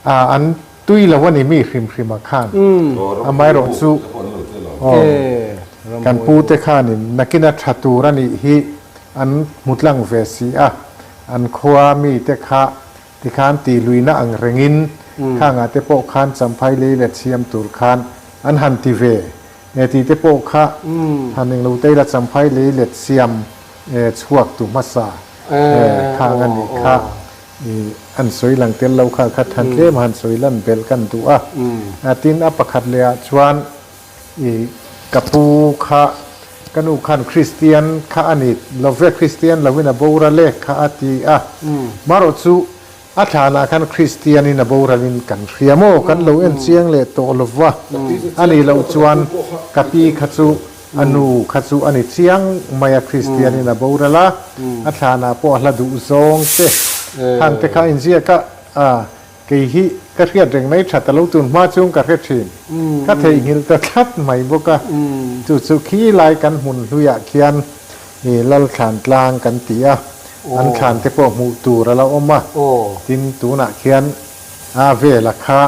an tui lo a ni mi hrim hrim ah khan amaherawh chu aw kan pu te khanin nakin a tha tur a nih hi an hmu tlang ve si a, an khua mi te kha tikhan ti luihna ang rengin khangah te pawh khan champhai lei let siam tur khan an han ti ve e tih te pawh kha han englo te ila champhai lei let siam chhuak tu hmasa khang a nih kha. I an sawi lang tel lo kha kha than tlem han sawi lan belh kan duh a. Tin a pakhat leh ah chuan i ka pu kha ka nu khan Kristian kha a ni lo ve Kristian lo in a boral e kha a ti a. Marawh chu a thlan ah khan Kristian in a boral in kan hria maw kan lo en chiang leh tawh lo va. A nih loh chuan ka pi kha chu A nu kha chu a ni chiang mai a, Kristianin a boral a, a thlanah pawh a hla duh zawng te khang te kha a inziak a, a kei hi ka hriat reng mai tha ta lo tun hma chung ka hre thin, ka theihnghilh ta tlat mai bawk a, chu chu khi lai kan hmun hluiah khian i Lalthlan tlang kan ti a, an thlan te pawh hmuh tur a la awm a, tin tunah khian a vela kha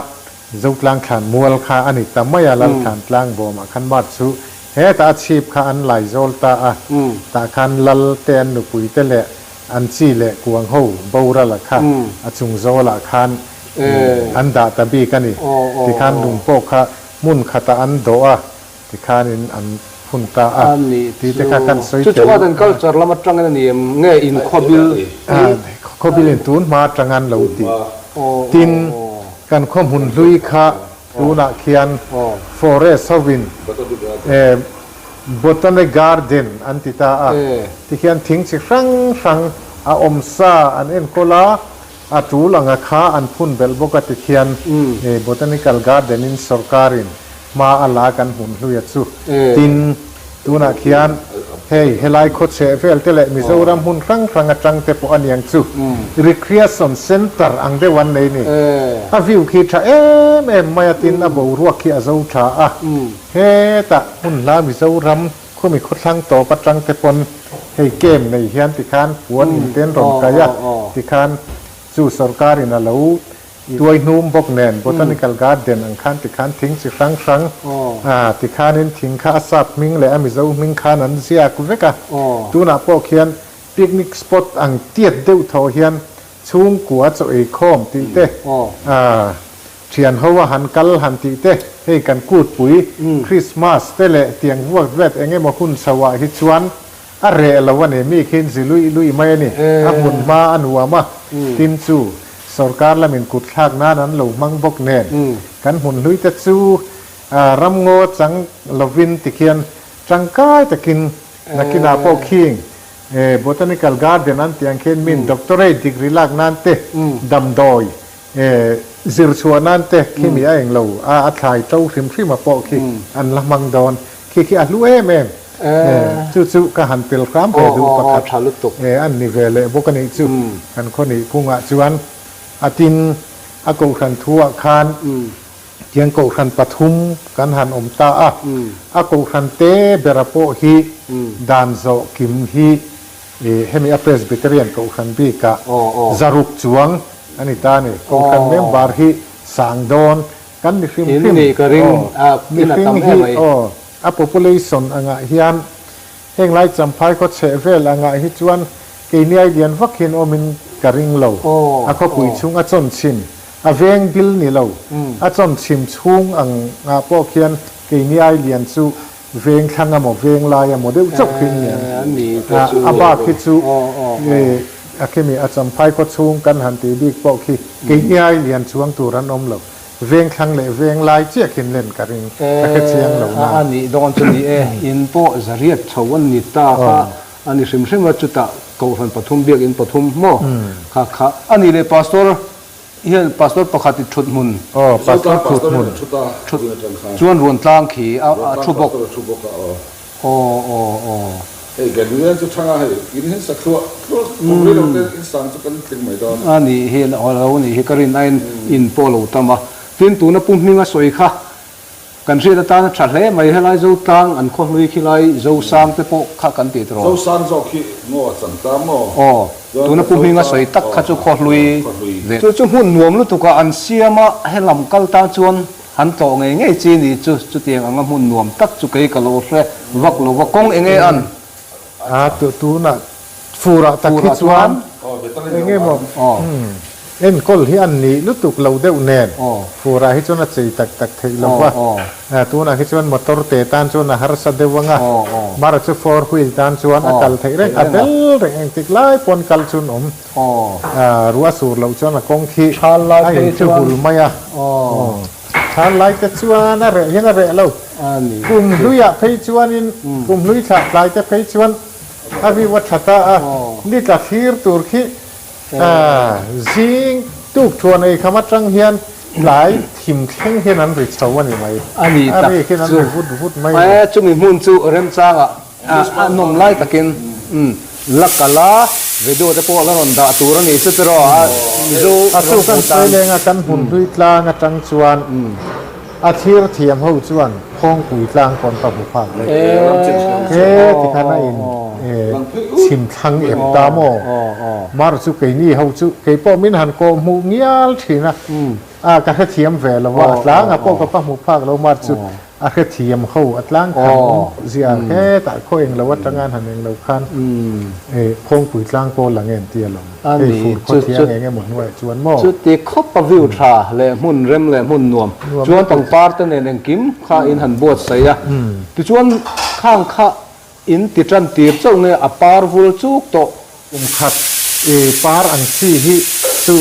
Zotlang thlan mual kha a ni ta mai a, Lalthlan tlang bawmah khan mart chu hetah a chhip kha an lai zawl ta a, tah khan lal te an nupui te leh an chi leh kuang ho boral a kha a chung zawlah khan an dah ta bik a ni. Tikhan lung pawh kha hmun khatah an dawh a, tikhanin an phun ta a tih te kha kan sawi tel. Chu chu art and culture lam atangin a ni em? Nge in khawbil? Khawbil in tun hma atang an lo ti. Tin, kan khaw hmun hlui kha tunah khian forest hovin Botanic Garden an ti ta a. Tikhian thing chi hrang hrang a awm sa an enkawl a, a tul anga kha an phun belh bawk a tikhian Botanical Garden in sorkarin Hma a la kan hmun hluia chu. Tin, tunah khian hei helai khawchheh vel te leh Mizoram hmun hrang hrang atang te pawh a niang chu Recreation Centre ang deuh an nei ni. A view khi tha em em mai a tin a boruak khi a zo tha a. Hetah hmun hla Mizoram khumi khawthlang tawp atang te pawn hei camp nei hian tikhan puan in te an rawn kai a. Tikhan chu sorkarin a lo tuai hnum bawk nen Botanical Garden ang khan tikhan thing chi hrang hrang tikhanin thing kha a sap hming leh a Mizo hming khan an ziak vek a. Tunah pawh khian picnic spot ang tiat deuh thaw hian chhungkua chaw ei khawm tih te, thian ho a han kal han tih te, hei kan kutpui Christmas te leh tiang vuak vet eng emaw hun chho ah hi chuan a reh lo a ni, mi khi zi luih luih mai a ni, a hmun hma a nuam a, tin chu sorkar lamin kut thlak nan an lo hmang bawk nen kan hmun hlui te chu ramngaw chang lovin tikhian tangkai takin nakinah pawh khing Botanical Garden an tih ang khian min doctorate degree lak nan te, damdawi zir chhuah nan te khi mi a eng lo a, a thlai to hrim hrim a pawh khi an la hmang dawn. Khi khi a hlu em em. Chu chu ka han tel hram ve duh pakhat an ni ve leh bawk a nih chu. Kan khaw nih phungah chuan a tin a kohhran thu ah khan Tiang kohhran pathum kan han awm ta a, a kohhran te bera pawh hi dan zawh kim hi hemi a Presbyterian kohhran bikah zaruk chuang a ni ta a ni. Kohhran member hi sang dawn kan ni hrim hrim. Mihring hi a population angah hian Heng lai Champhai khaw chheh vel angah hi chuan keini ai lian vak hian awmin ka ring lo. A khawpui chhung a chawn chhim, a veng bil ni lo, a chawn chhim chhung angah pawh khian keini ai lian chu veng thlang amaw veng lai amaw deuh chauh khi an ni ang. A bak hi chu a khimi a Champhai khaw chhung kan han tih bik pawh khi keini ai lian chuang tur an awm lo. Veng thlang leh veng lai chiah khin len ka ring, ka hre chiang lo na. A nih dawn chu ni e, in pawh zariat chho an ni ta kha a ni hrim hrim a, chutah Kohhran pathum biakinn pathum maw kha kha a nih leh Pastor hian Pastor pakhat i thut hmun. Aw Pastor thut hmun. Thut chuan ruan tlang khi a thu bawk. Aw aw aw. Hei kan rian chu thanga hei in hin sa thluah thluah kum rei lo te in sang chu kan tling mai dawn. A nih hi a lo nih hi ka rin aiin in pawh lo tam a. Tin tuna Pu Hminga sawi kha kan hriat atana tha hle mai helai Zotlang an khaw hlui khi lai Zosang te pawh kha kan tih tawh. Zosang zawk hi ngaw a chang ta maw? Aw tuna Pu Hminga sawi tak kha chu khaw hlui ve. Chu chu hmun nuam lutuk a an siam a helam kal tan chuan Han tlawh ngei ngei chi ni chu chutiang anga hmun nuam tak chu kei ka lo hre vak lo va, kawng enge an? A tunah furah tak hi chuan enge maw enkawl hi an nih lutuk lo deuh nen furah hi chuan a chei tak tak theih lo va, tunah hi chuan motor te tan chuan a harsa deuh anga mara chu four wheel tan chuan a kal theih reng a bel reng engtik lai pawn kal chun awm. Ruah sur loh chuan a kawng khi a inthi hul mai a. Thal lai te chuan a reh hian a reh lo. Kum hluiah phei chuanin kum hlui thlah tlai te phei chuan a view a tha ta a. Ni tla thlir tur khi zing tuk thuan ei kham atang hian tlai thim thleng hian an ri chho a ni mai. A ri khian an ri vut vut mai a ni. Chumi hmun chu remchangah A nawm lai takin la kal a, video te pawh la rawn dah tur a ni chu tiraw a Mizo A chu kan sawi leng a, kan hmun hlui tlang atang chuan a thlir thiam ho chuan Phawngpui tlang pawn ka hmu phak daih. He tikhan a in chhim thlang ep ta maw? Mar chu keini ho chu keipawh min han kawh hmuh ngial thin a, a ka hrethiam ve lo a, a tlangah pawh ka pa hmu phak lo mar chu A hrethiam ho a tlang khan awm zia hetah khaw eng lo atanga an han eng lo khan Phawngpui tlang pawl ang em tia lo hei fur khaw thiang eng emaw hnuaiah chuan maw? Chuti khawp a view tha leh hmun rem leh hmun nuam chuan pangpar te nen engkim kha in han buatsaih a, tichuan khang kha In ti tan tir chauh nge a par vul chuk tawh. Kum khat i par ang chi hi chu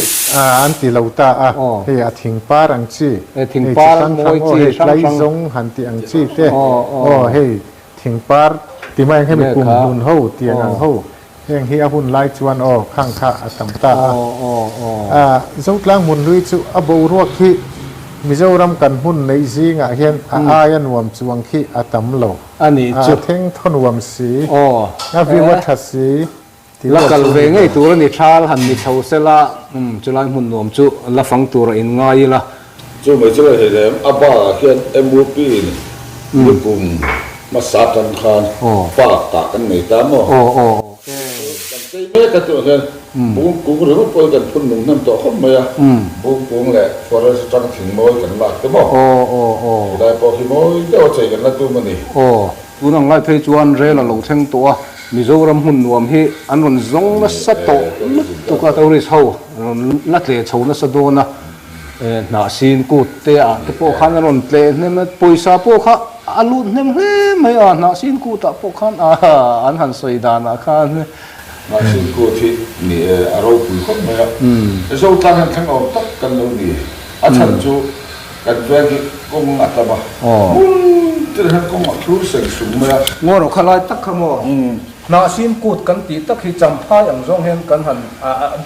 an ti lo ta a, hei a thing par ang chi, hei chi hrang hrang aw hei tlai zawng han tih ang chi te aw hei thing par ti mai ang hemi kum hlun ho tiang ang ho heng hi a hun lai chuan aw khang kha a tam ta a. Zotlang hmun hlui chu a boruak hi Mizoram kan hmun neih zingah hian a aia nuam chuang khi a tam lo. A nih chu. A theng thaw nuam si. Aw. A view a tha si. La kal ve ngei tur a ni thal han ni chho sela umm chulai hmun nuam chu la fang tur a in ngai ila. Chu mai chu la hei lem a bakah khian MUP in nikum hmasa atang khan park ah kan nei ta maw? Aw aw. Kan chei mek a tunah hian. Bung kung ringawt pawh hi kan phun nung hnem tawh khawp mai a, bung kung leh forest atang thing mawi kan lak te maw? Helai pawh hi mawi deuh a chei kan la tum a ni. Aw, tun ang lai phei chuan rel a lo thleng tawh a, Mizoram hmun nuam hi an rawn zawng nasa tawh lutuk a, tourist ho rawn la tle chho nasa dawn a, hnah sin kut te ah te pawh khan an rawn tle hnem a, pawisa pawh kha a lut hnem hle mai a, hnah sin kut ah pawh khan an han sawi dan ah khan. Hnah sin kut hi ni e, a ropui khawp mai a, Zotlang hian thleng awm tak kan lo ni, a chhan chu kan veng hi kawng a tam a, hmun tir hian kawng a thlur seng sung mai a. Ngaw rawh kha lai tak kha maw? Hnahsin kut kan tih tak hi Champhai ang zawng hian kan han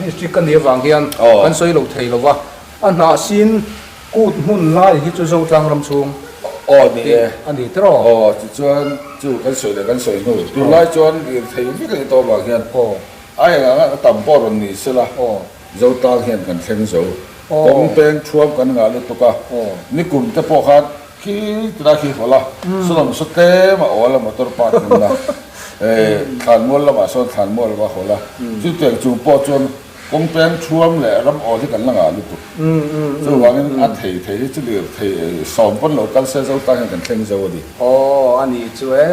district a nih avang hian kan sawi lo thei lo va, a hnahsin kut hmun lai hi chu Zotlang ram chhung tih a ni tiraw? Aw, tichuan chu kan sawi leh kan sawi hnu tunlai chuan lirthei vek a ni tawh avang hian a eng anga tam pawh rawn ni sela Zotlang hian kan thleng zo. Kawng peng thuam kan ngah lutuk a, nikum te pawh khan Khi tilai khi hawl a, sawlawm saw tlem a awl a motor parking na thlanmual lamah sawn thlanmual lama hawl a, chutiang chung pawh chuan kawng peng thuam leh ram awl hi kan la ngah lutuk. Chuvangin a thei thei hi chu lirthei sawm pawn lo kal se zo tan hian kan thleng zo a ni. Aw a ni chu e.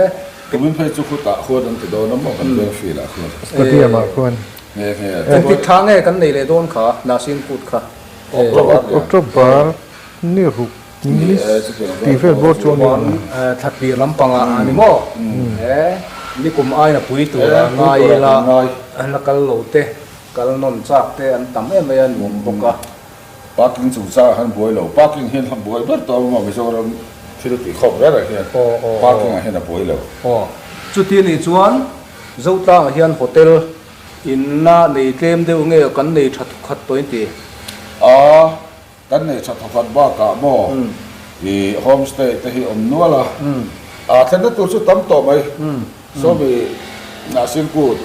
Kumin phei chu khutah khuan an ti dawn a maw kan veng field ah khuan. Stadium ah khuan. Nghe nghe. Engtik tha nge kan nei leh dawn kha Nasin kut kha. October ni ruk. Ni tih vel bawr chu a ni ang. Thlatlir lampangah a ni maw? Nikum aina pui tura ngai ila la kal lo te, kal nawn chak te an tam em mai a nuam bawk a. Parking chungchangah khan buai lo, parking hian a buai ber tawh a maw Mizoram thil tih khawp reng ah hian parking ah hian a buai lo. Aw, chuti nih chuan Zotlangah hian hotel inna nei tlem deuh nge kan nei tha thawkhat tawh in ti? A. Kan nei tha thawkhat bakah maw i homestay te hi awm nual a, a thlenna tur chu tam tawh mai. Sawmi Hnahsingkut,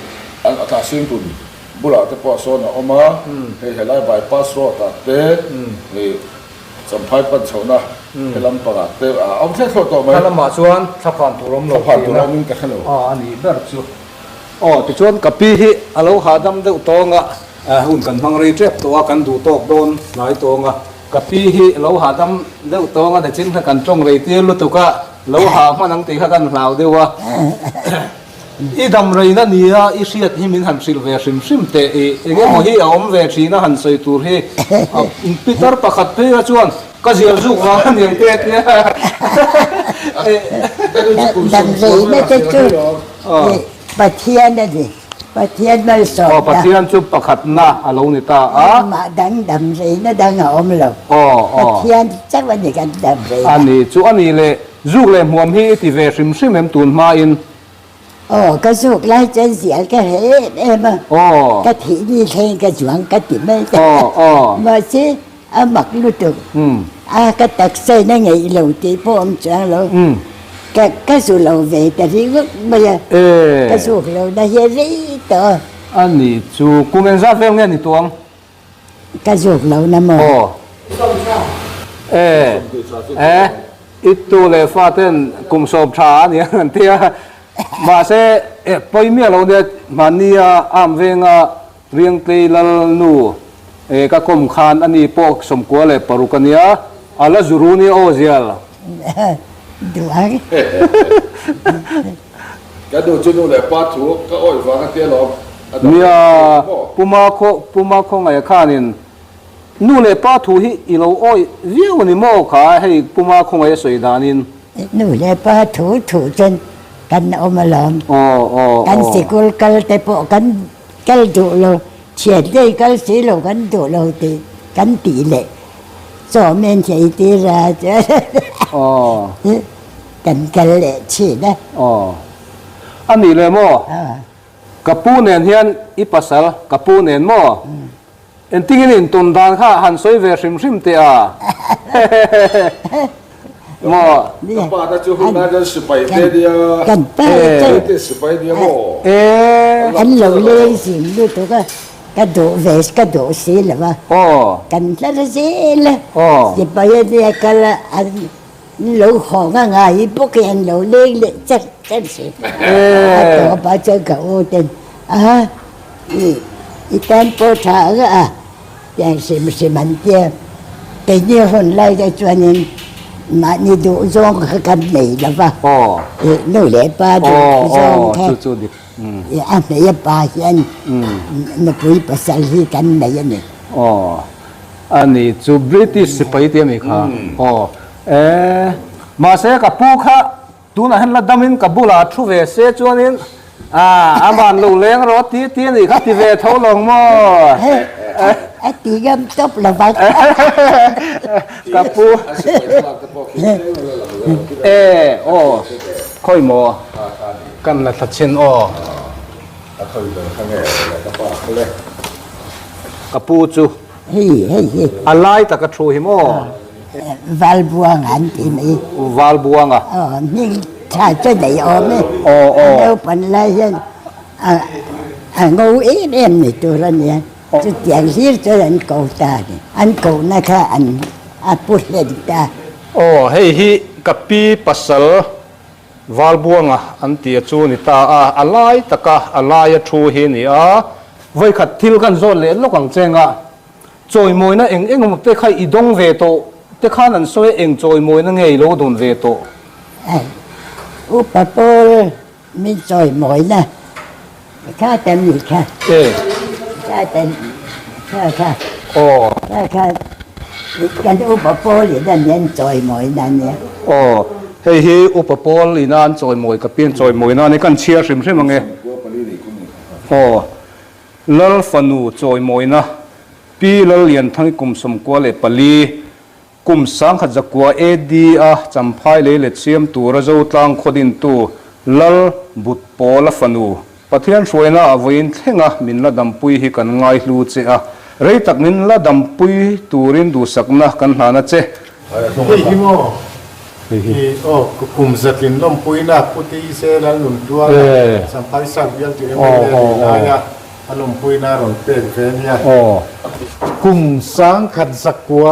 Hnahsingkun bulah te pawh sawn a awm a, hei helai bypass road ah te i Champhai pan chhohna he lampangah te a awm thleh thlawh tawh mai. Kha lamah chuan thlaphan tur awm lo Thlaphan tur awmin ka hre lo. A nih ber chu. Aw tichuan ka pi hi a lo hahdam deuh tawng a. Hun kan hmang rei tep tawh a, kan duh tawk dawn hnai tawng a, ka pi hi lo hahdam deuh tawng a, nichin kha kan tawng rei tir lutuk a, lo ha hman ang tih kha kan hlau deuh a. I dam reina nia i hriat hi min han hrilh ve hrim hrim teh i, eng emaw hi a awm ve thin a han sawi tur hi, pitar pakhat phei kha chuan ka zial zuk vang a niang te tia. Dam reina te chu Pathian a ni. Pathian malsawmna. Aw, Pathian chu pakhatna a lo ni ta a. Engmah dang dam reina dang a awm lo. Aw, aw. Pathian chauh a ni kan dam reina. A ni, chu a ni le. Zuk leh hmuam hi i ti ve hrim hrim em tun hmain? Aw, ka zuk lai chuan zial ka hre em em a. Aw. Ka thih ni thleng ka zuang ka ti mai. Aw, aw. Mahse, A mak lutuk. A ka taksa in a ngeih lo tih pawh awm chuang lo. Ka ka zu lo ve ta ringawt mai a. Ka zuk lo na hi a rei tawh a. A ni chu kum engzat vel nge ni tuang? Ka zuk lo na maw? Aw. E e i tu leh fa ten kum sawm tha a ni ang an ti a. Mahse pawi miah lo nia mahnia am venga Riangtlei lal nu e ka kawm khan a ni pawh 96 a nia, a la zu ru nia aw zial. Duh ang. Ka nu chu nu leh pa thu ka awih vang a tia lawm. Nia, Puma khaw Puma khawngaih khanin nu leh pa thu hi i lo awih viau a ni maw kha hei Puma khawngaih a sawi danin. Nu leh pa thu thu chuan kan awm alawm. Aw aw aw. Kan sikul kal te pawh kan Kal duh lo, thian ngei kal si lo kan duh lo tih kan tih leh chaw men thei tir a chuan kan kal leh thin a. Aw. A nih leh maw? Ka pu nen hian i pasal ka pu nen maw? Engtin in tawn dan kha han sawi ve hrim hrim teh a. Maw? Ka pa te chu hun lai chuan sipai te nia. Kan pa te te sipai nia maw? An lo leng zing lutuk a, ka duh ve ka duh si lo a. Kan hlar zel a. Sipai a nia kal a an lo haw nga ngai bawk in an lo leng leh char char si. A tawp ah chuan ka u ten a. I tan pawh tha ang a, tiang hrim hrim an tia. Keini hun lai te chuanin mahni duh zawng kha kan nei lo va, nu leh pa duh zawng kha a hmei a pa hian nupui pasal hi kan nei a ni. Aw, a ni chu British sipai te a mi kha. Aw, e, mahse ka pu kha Tunah hian la damin ka bulah thu ve se chuanin a van lo leng rawh ti ti a nih kha ti ve tho lo maw? A ti ngam tawp lo vang. Ka pu. E aw khawi maw kan la thla chin aw. Ka pu chu. Hei hei hi. A lai taka thu hi maw? Valbuanga an ti mai. Valbuanga. Aw, hming tha chu nei awm e. Aw, aw. A naupan lai hian a a ngo em em ni tur a nia. Chutiang hlir chuan an ko ta a ni. An kohna kha an a pu hlen ta. Aw, hei hi ka pi pasal Valbuanga an tia chu ni ta a, a lai taka a laia thu hi a ni a. Vawikhat thil kan zawt leh lawk ang cheng a, Chawimawina eng eng emaw te kha i dawng ve tawh te khan an sawi a, eng chawimawina nge i lo dawn ve tawh? Upa Paul min chawimawina kha ta mi kha. E. Kha ta kha kha. Aw. Kha kha kan Upa Paul in a min chawimawina nia. Aw, hei hi Upa Paul ina an chawimawi ka pian chawimawina a ni, kan chhiar hrim hrim ang e. Aw. Lal fanu chawimawina Pi Lallianthangi kum 94, kum 1900 AD a Champhai lei let siam tura Zotlang khaw dintu Lal Butpawla fanu Pathian hruaina a vawiin thlenga min la dampui hi kan ngaihlu che a, rei tak min la dampui turin duhsakna kan hlan a che. Hei hi maw? Hi aw kum zatlin lawmpuina Pu Tise Lalnuntuala Champhai Sak bialtu mla ni laia a lawmpuina a rawn pek ve nia. Kum 1921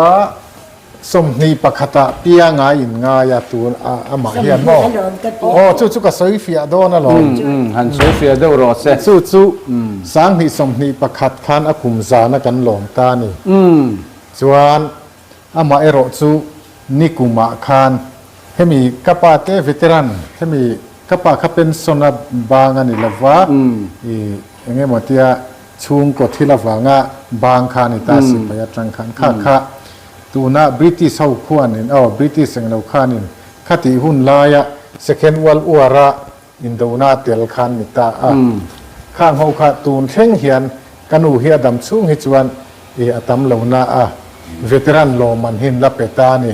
ah pianga in ngai a tun amah hian maw? Aw chu chu ka sawi fiah dawn alawm. Han sawi fiah deuh rawh se. Chu chu 2021 khan a kum zana kan lawm ta a ni. Chuan Amah erawh chu nikumah khan hemi ka pa te veteran, hemi ka pa kha pension a bang a ni lova, i eng emaw tia chhungkaw thil avanga bang kha a ni ta sipai atang khan kha kha tuna British ho khuanin aw British englo khanin khatih hun laia Second World War a Indona tel khan ni ta a. Khang ho kha tun thleng hian ka nu hi a dam chhung hi chuan i a tam lo na a, veteran lawm an hin la pe ta a ni.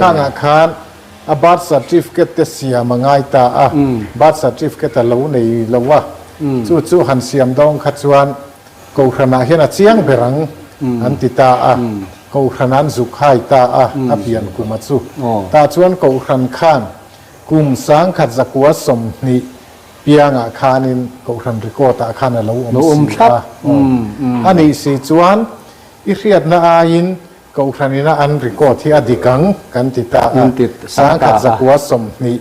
Khangah khan a birth certificate te siam a ngai ta a, birth certificate a lo nei lo a, chu chu han siam dawng kha chuan Kohhranah hian a chiang ber ang an ti ta a, Kohhran an zuk hai ta a, a pian kum a chu. Tah chuan Kohhran khan Kum 1920 piangah khanin Kohhran record-ah khan a lo awm si a. A nih si chuan i hriatna aiin Kohhran ina an record hi a dik ang kan ti ta a. 1920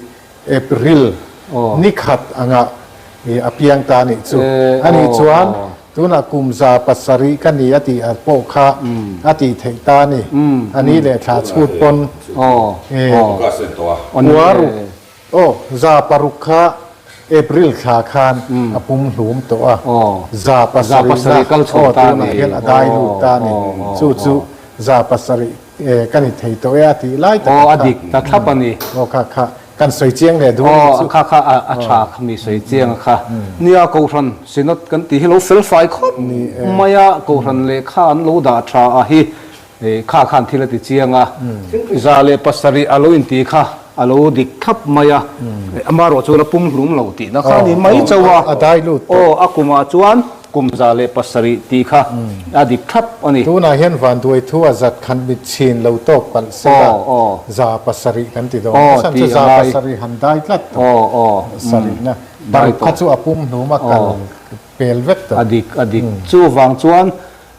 April ni khat angah a piang ta a nih chu. A nih chuan tunah kum 700 ka ni a tih pawh kha a tih theih ta a ni. A ni leh thla chhut pawn Kua ruk aw 600 kha April thla khan a pum hlum tawh a, 700 na aw tunah hian a dai lut ta a ni. Chu chu 700 ka ni thei tawh e a tih lai tak kha. Aw a dik ta thlap a ni. Aw kha kha kan sawi chiang leh duh a ni chu. Aw kha kha a tha kha mi sawi chiang a kha. Nia Kohhran Synod kan tih hi lo fel fai khawp mai a, Kohhran lehkha an lo dah tha a hi Kha khan thil a ti chiang a, 107 a lo inti kha a lo dik thlap mai a, amaherawh chuan a pum hlum lo tihna kha a ni mai chauh a, aw a kumah chuan kum 107 tih kha a dik thlap a ni. Tunah hian vanduai thu a zat khan mit chhin lo tawk palh se la, 700 kan ti dawn. A chhan chu 700 han dai tlat tawh, sarihna paruk kha chu a pum hlum a kal pel vek tawh. A dik, a dik. Chuvang chuan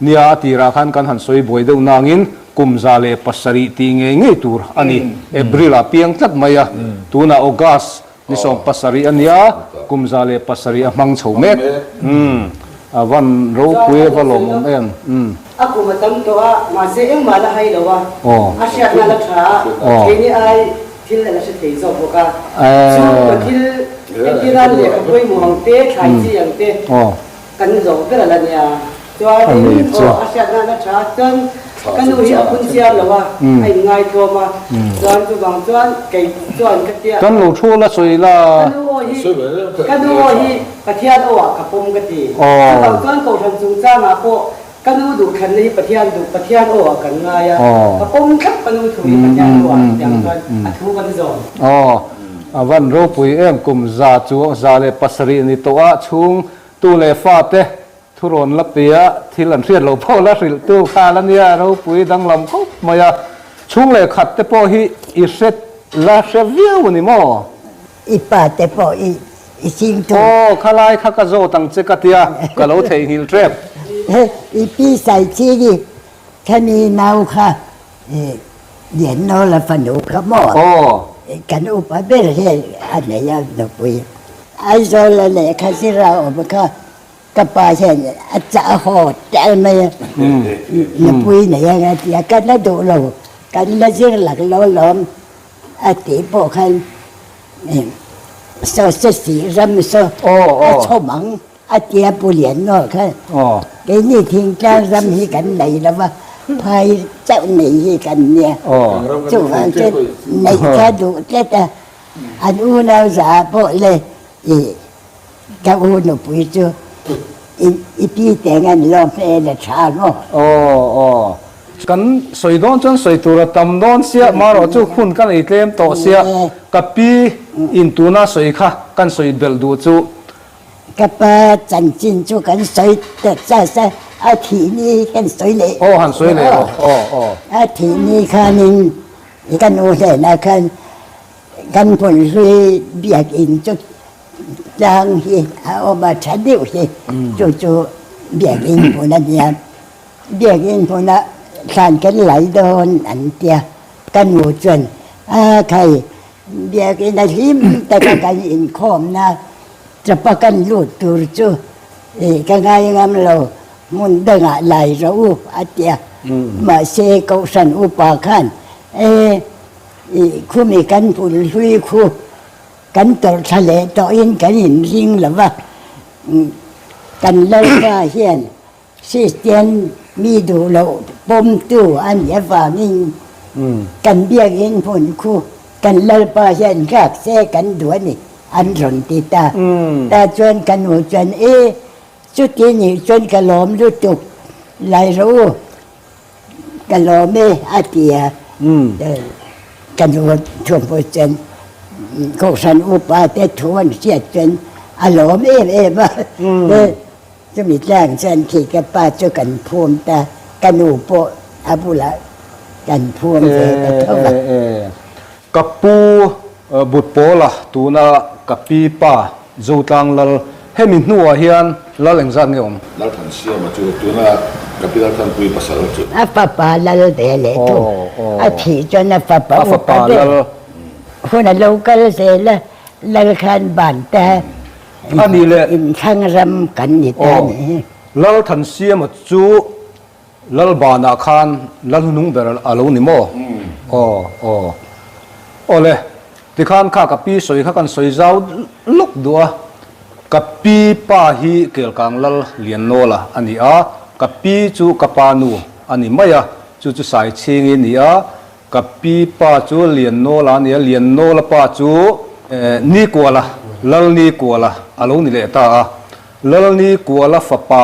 Nia, a tirah khan kan han sawi buai deuh nangin kum 107 tih ngei ngei tur a ni. April ah piang tlat mai a, tunah August ni 17 a nia, kum 107 a hmang chho mek. Umm. A van ropui a va lawmawm em. A kum a tam tawh a, mahse engmah la hai lo a, a hriatna la tha a, keini ai thil a la hre thei zawk bawk a. Chhungkaw thil entir a lehkha pawimawh ang te, thlai chi ang te kan zawh ber a la nia. Chuanin aw a hriatna la tha a, chuan ka nu hi a phun chiar lo a, a inngaithlawm a, chuan chuvang chuan kei chuan ka tia. Kan lo thu la sawi la. Ka nu aw hi, ka nu aw hi Pathian aw ah ka pawm ka ti. Chuvang chuan Kohhran chungchangah pawh ka nu duhthlanna hi Pathian duh, Pathian aw ah kan ngai a, ka pawm thlap ka nu thu hi Pathian aw ah tiang chuan a thu kan zawm. Aw, a van ropui em kum 107 ni tawh ah chhung tu leh fate Thurawn la pe a, thil an hriat loh pawh la hrilh tu kha la nia, ropui danglam khawp mai a. Chhung leh khat te pawh hi i hre la hre viau a ni maw? I pa te pawh i i ching tu. Aw, khalai kha ka zawt ang che ka tia, ka lo theihnghilh tep. I pi sai ching i khami nau kha Liannawl a fanu kha maw? Aw. Kan upa ber hian a nei a nupui. Aizawl a lehkha zir a awm kha Ka pa hian a chah haw tel mai a, nupui nei ang a ti a, ka la duh lo, kan la zir lak lo lawm a tih pawh khan saw se sih ram saw a chhawm ang a ti a Pu Liannawl khan, keini thingtlang ram hi kan nei lo va, phai chauh nei hi kan nia, chuvang chuan neih kha duh tlat a, an unau zah pawh le i Ka u nupui chu i pi te ngan lawm hmel a tha maw? Aw aw. Kan sawi dawn chuan sawi tur a tam dawn sia, marawh chu hun ka nei tlem tawh sia, ka pi in tuna sawi kha kan sawi belh duh chu. Ka pa chanchin chu kan sawi ta cha sa, a thih ni kan sawi leh. Aw han sawi leh rawh, aw aw. A thih ni khanin ka nu hnenah khan Kan hmunhlui biakinn chu tlang hi a awm a, tha deuh hi chu chu biakinn hmun a nia. Biakinn hmuna thlan kan lai dawn an tia, ka nu chuan a khai biakinn a hlim taka kan inkhawmna chawpa kan lut tur chu ka ngai ngam lo, hmun dangah lai rawh u a tia. Mahse Kohhran upa khan e I khumi kan pulhlui khu kan tawrh thla leh tawhin kan inring lo va, kan Lalpa hian Kristian mi duh loh pawmtu a nih avangin kan biakinn hmun khu kan Lalpa hian nghak se kan duh a ni an rawn ti ta. Tah chuan ka nu chuan, E, chuti nih chuan ka lawm lutuk, lai rawh u. Ka lawm e a ti a, ka nu thuampui chuan Kohhran upa te thu an hriat chuan a lawm em em a, chumi tlang chuan khi ka pa chu kan phum ta, ka nu pawh a bulah kan phum ve ta tho va. Ka pu Butpawla tuna ka pi pa Zotlang Lal, hemi hnuah hian Lal engzat nge awm? Lalthansiama chu tuna ka pi Lalthanpui pasal chu. A fapa Lal ve leh tu a thih chuan a fapa upa ber hun a lo kal zel a, Lal khan ban ta inthlang ram kan ni ta a ni hi. Lalthansiama chu Lal banah khan Lal hnung ber a lo ni maw? Aw, aw. Awle, tikhan kha ka pi sawi kha kan sawi zau lawk duh a. Ka pi pa hi Kelkang Lal Liannawla a ni a, ka pi chu ka pa nu a ni mai a, chu chu Saichhingi a ni a, ka pi pa chu Liannawla a ni a, Liannawla pa chu Nikuala, Lal Nikuala a lo ni leh ta a. Lalni Kuala fapa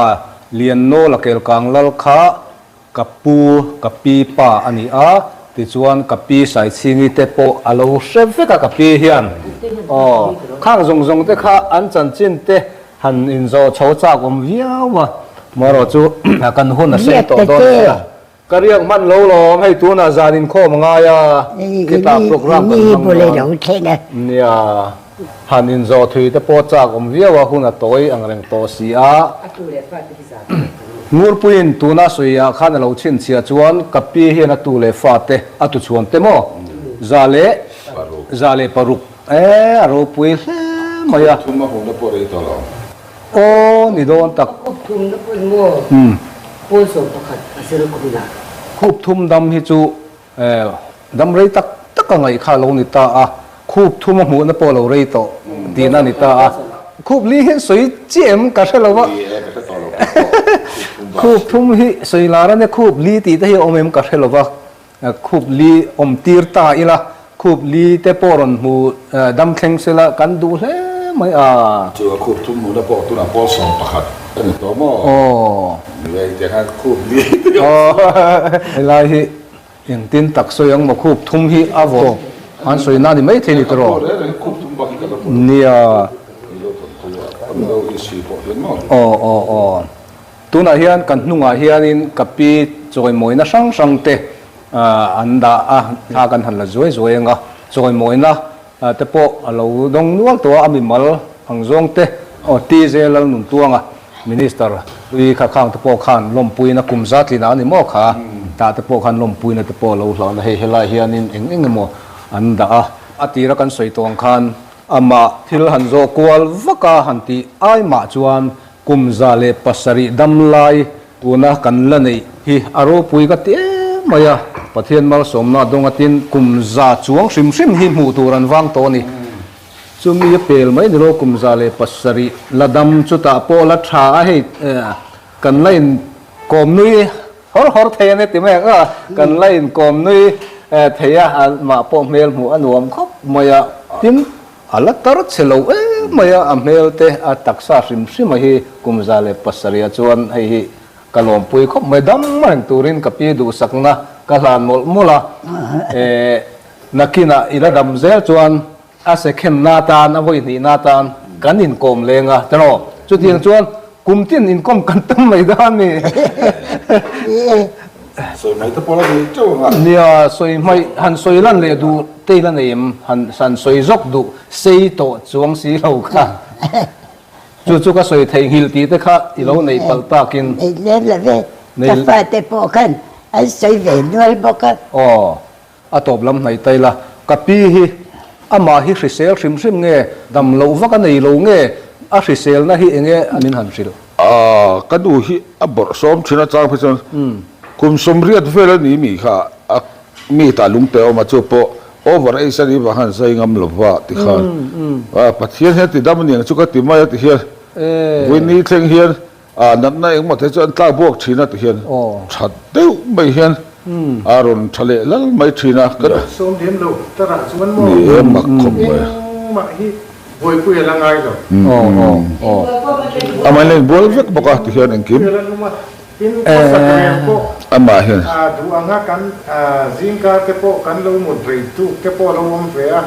Liannawla Kelkang Lal kha ka pu, ka pi pa a ni a, tichuan ka pi Saichhingi te pawh a lo hre vek a ka pi hian. Aw, khang zawng zawng te kha an chanchin te han inzawh chho chak awm viau a, marawh chu kan hun a sei tawh dawn a nia. Ka riak hman lo lawm, hei tunah zan inkhawm a ngai a, khitah program kan hmang dawn. Nia, han inzawh thui te pawh chak awm viau a, hun a tawi ang reng tawh si a. Ngurpuiin tuna sawiah khan a lo chhinchhiah chuan ka pi hian a tu leh fate a tuchhuan te maw? 106 e, a ropui hle mai a. Thum a huna pawh rei tawh lo. Aw ni dawn tak. Khup thum na pawn maw pawl 11 a zir kuminah. Khup thum dam hi chu dam rei tak tak a ngaih kha a lo ni ta a, khup thum a hmuhna pawh a lo rei tawh tihna a ni ta a. Khup li hian sawi chiah em ka hre lo va, khup thum hi sawi lar a nia, khup li tih te hi a awm em ka hre lo va. Khup li awm tir ta ila, khup li te pawh rawn hmu dam thleng sela kan duh hle mai a. Chu a khup thum hmuhna pawh tunah pawl 11 a ni tawh maw? Aw. Ni e, tiang khan khup li te awm si. Helai hi engtin tak sawi ang maw khup thum hi a vawt an sawi na ni maithei ni tawh. A reng reng khup thum bak hi ka la hmu lo. Nia. Mizo thawnthu ah Mizo history pawh hian maw? Aw aw aw. Tunah hian kan hnungah hianin ka pi chawimawina hrang hrang te an dah a, thla kan han la zuai zuai ang a, chawimawina te pawh a lo dawng nual tawh a, a mimal ang zawng te aw TJ Lalnuntuanga Minister hlui kha khang te pawh khan lawmpuina kum zatlina a ni maw kha, tah te pawh khan lawmpuina te pawh a lo hlauhna hei helai hianin eng eng emaw an dah a, a tira kan sawi tawh ang khan amah thil han zawh kual vak a han tih ai mah chuan Kum 107 dam lai tuna kan la neih hi a ropui ka ti em mai a, Pathian malsawmna dawng atin kum za chuang hrim hrim hi hmuh tur an vang tawh a ni. Chumi a pel mai nilo kum 107 la dam chutah pawh la tha a hei kan la in kawm nui hawr hawr thei a ni ti mai ang a, kan la in kawm nui thei a, amah pawh hmel hmuh a nuam khawp mai a, tin A la tar che lo em mai a, a hmel te a taksa hrim hrim a hi kum 107 ah chuan hei hi ka lawmpui khawp mai, dam reng turin ka pi duhsakna ka hlan mawlh mawlh a, eh nakinah i la dam zel chuan a sekhenna atan a vawi hnihna atan kan inkawm leng a tiraw, chutiang chuan Kum tin inkawm kan tam mai dawn ni. Sawi mai te pawh la duh teuh ang a. Nia, sawi hmaih han sawi lan leh duh te ila nei em? Han han sawi zawk duh sei tawh chuang si lo kha. Chu chu ka sawi theihnghilh tih te kha i lo neih palh takin. Nei lem lo ve, ka fate pawh khan an sawi ve nual bawk a. Aw. A tawp lam hnaih ta ila, ka pi hi amah hi hrisel hrim hrim nge, dam loh vak a nei lo nge, a hriselna hi enge min han hrilh? A, ka nu hi a bawrh sawm thin a chang phei chuan kum 80 vel a ni mi kha a mi tah lungte a awm a, chu pawh over age a nih vang khan zai ngam lo va ti khan Pathian hian ti dam aniang chu ka ti mai a ti hian Vawiini thleng hian A natna engmaw te chu an tlak buak thin a ti hian that deuh mai hian a rawn tha leh lal mai thin a. Ka sawm lem lo tarah chuan maw Ni e mak khawp mai. Engmah hi buaipui a la ngai lo. Amah hian a inbual vek bawk a ti hian engkim. Tin khawsak rel pawh Amah hian. Duh anga kan zingkar te pawh kan lo mut rei tuk te pawh a lo awm ve a,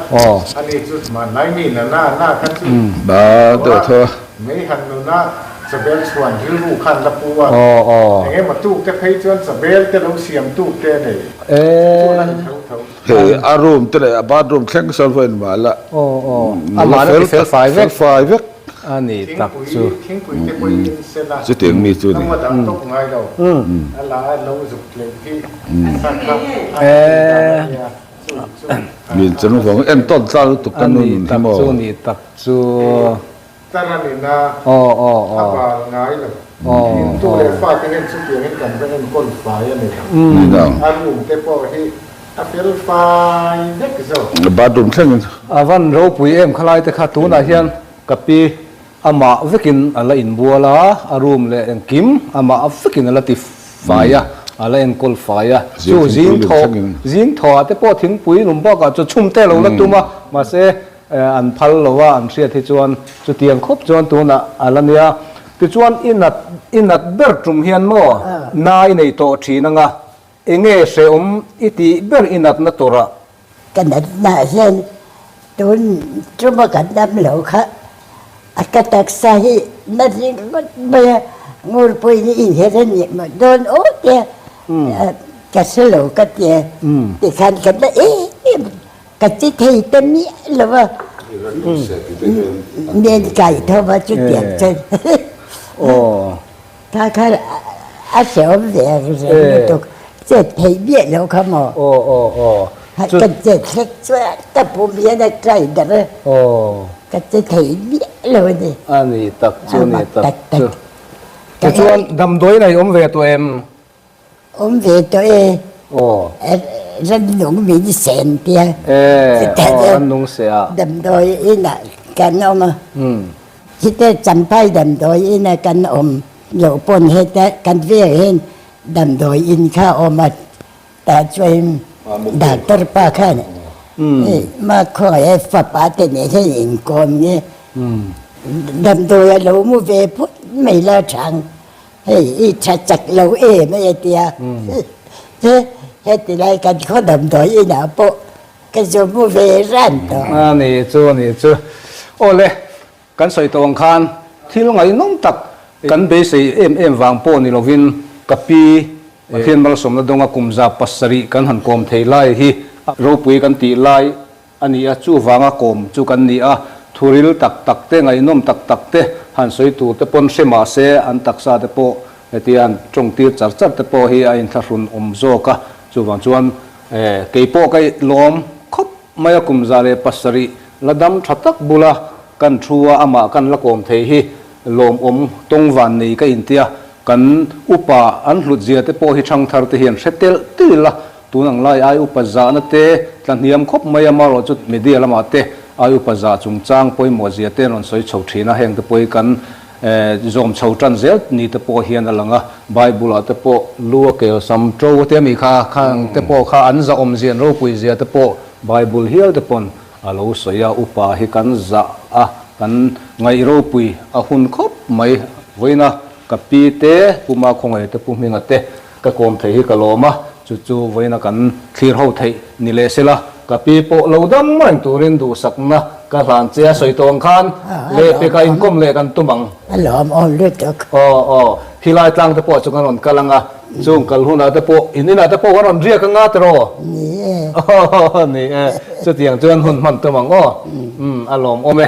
ani chu hmanlai mi na na na kha chu Na deuh tho a. Mei han nuna chabel chhuan rilru khan la pu a, eng emaw tuk te phei chuan chabel te lo siam tuk te a nei. Chu chu a la ni tho tho. Hei a room te leh a bathroom thleng sawn pawh in mah la nula fel tak fel fai vek. A ni tak chu. Thingpui te pawh in sen a, Chutiang mi chu ni. Ram a dah tawp ngai lo, a la a lo zuk tleuh hi kha kha a tih dan a nia, chu chu. Min chang vang entawn tlang lutuk ka A nu ni nun hi tak maw. chu ni tak chu. Tar a ni na, a bal ngai lo. In tu leh fate hian chutiangin kan va enkawl fai a ni lo. A room te pawh hi a fel fai vek zawk. Bathroom thlengin. A van ropui em khalai te kha tunah hian ka pi amah vekin a la inbual a, a room leh engkim amah vekin a la ti fai a, a la enkawl fai a. Chu zing thawh zing thawhah te pawh thingpui lum bakah chu chhum te lo la tum a, mahse An phal lo a, an hriat hi chuan chutiang khawp chuan tunah a la nia. Tichuan i nat i nat ber tum hian maw na i nei tawh thin anga, enge hrehawm i tih ber i natna turah? Ka natna hian tun tuma ka dam lo kha a ka taksa hi na ringawt mai a, ngurpuiin i inher a nih maw dawn aw tia ka hre lo ka tia tikhan ka na em em. Ka ti thei ta miah lo a, men kai tho va chutiang chuan kha kha a hrehawm ve reng lutuk, chet theih miah lo kha maw? Ka chet hlek chuan ka pum hian a try darh a. Ka che thei miah lo a ni. A ni tak chu ni tak chu. Tichuan damdawiin a i awm ve tawh em? Awm ve tawh e. Aw. Rannung min sen tia. E, aw rannung se a. Damdawi inah kan awm a. Hite Champhai damdawi ina kan awm loh pawn heta kan vel hian damdawi in kha a awm a. Tah chuan doctor pa khan ma khawngaih fapa te nen hian inkawm nge damdawi a lo mu ve phawt mai la chang hei i tha chak lo em a tia heti lai kan khaw damdawi inah pawh ka zu mu ve ran tawh. A ni chu a ni chu awle Kan sawi tawh ang khan thil ngaihnawm tak kan beisei em em vang pawh ni lovin ka pi Pathian malsawmna dawnga kum 700 kan han kawm thei lai hi ropui kan tih lai a ni a, chuvanga kawm chu kan ni a, thuril tak tak te, ngaihnawm tak tak te han sawi tur te pawn hre mah se an taksa te pawh hetia han tawngtir char char te pawh hi a inthlahrun awm zawk a, chuvang chuan keipawh ka lawm khawp mai a kum 107 la dam tha tak bula Kan thu a amah kan la kawm thei hi lawmawm tawng van nei ka intia, kan upa an hlut zia te pawh hi thangthar te hian hre telh telh a, tun ang lai ai upa zahna te tla hniam khawp mai a, marawh chu media lamah te ai upa zah chungchang pawimawh zia te an rawn sawi chho thin a, heng te pawh hi kan zawm chho tan zel ni te pawh hian a lang a, Bible ah te pawh lu a kel sam to te ami kha khang te pawh kha an zahawm zia an ropui zia te pawh Bible hial te pawn A lo sawi a, upa hi kan zah a, kan ngaih ropui a hun khawp mai. Vawiina ka pi te, Pu Makhawngaih te, Pu Hminga te ka kawm theih hi ka lawm a, chu chu vawiina kan thlir ho theih ni leh sela, ka pi pawh lo dam reng turin duhsakna ka hlan che a sawi tawh ang khan lehpekah inkawm leh kan tum ang. A lawm awm lutuk. Aw aw, khilai tlang te pawh chu kan rawn kal ang a. Chung kal hunah te pawh in inah te pawh kan rawn riak anga tiraw? Ni e. Aw ni e. Chutiang chuan hun hman tum ang aw. Umm a lawmawm e.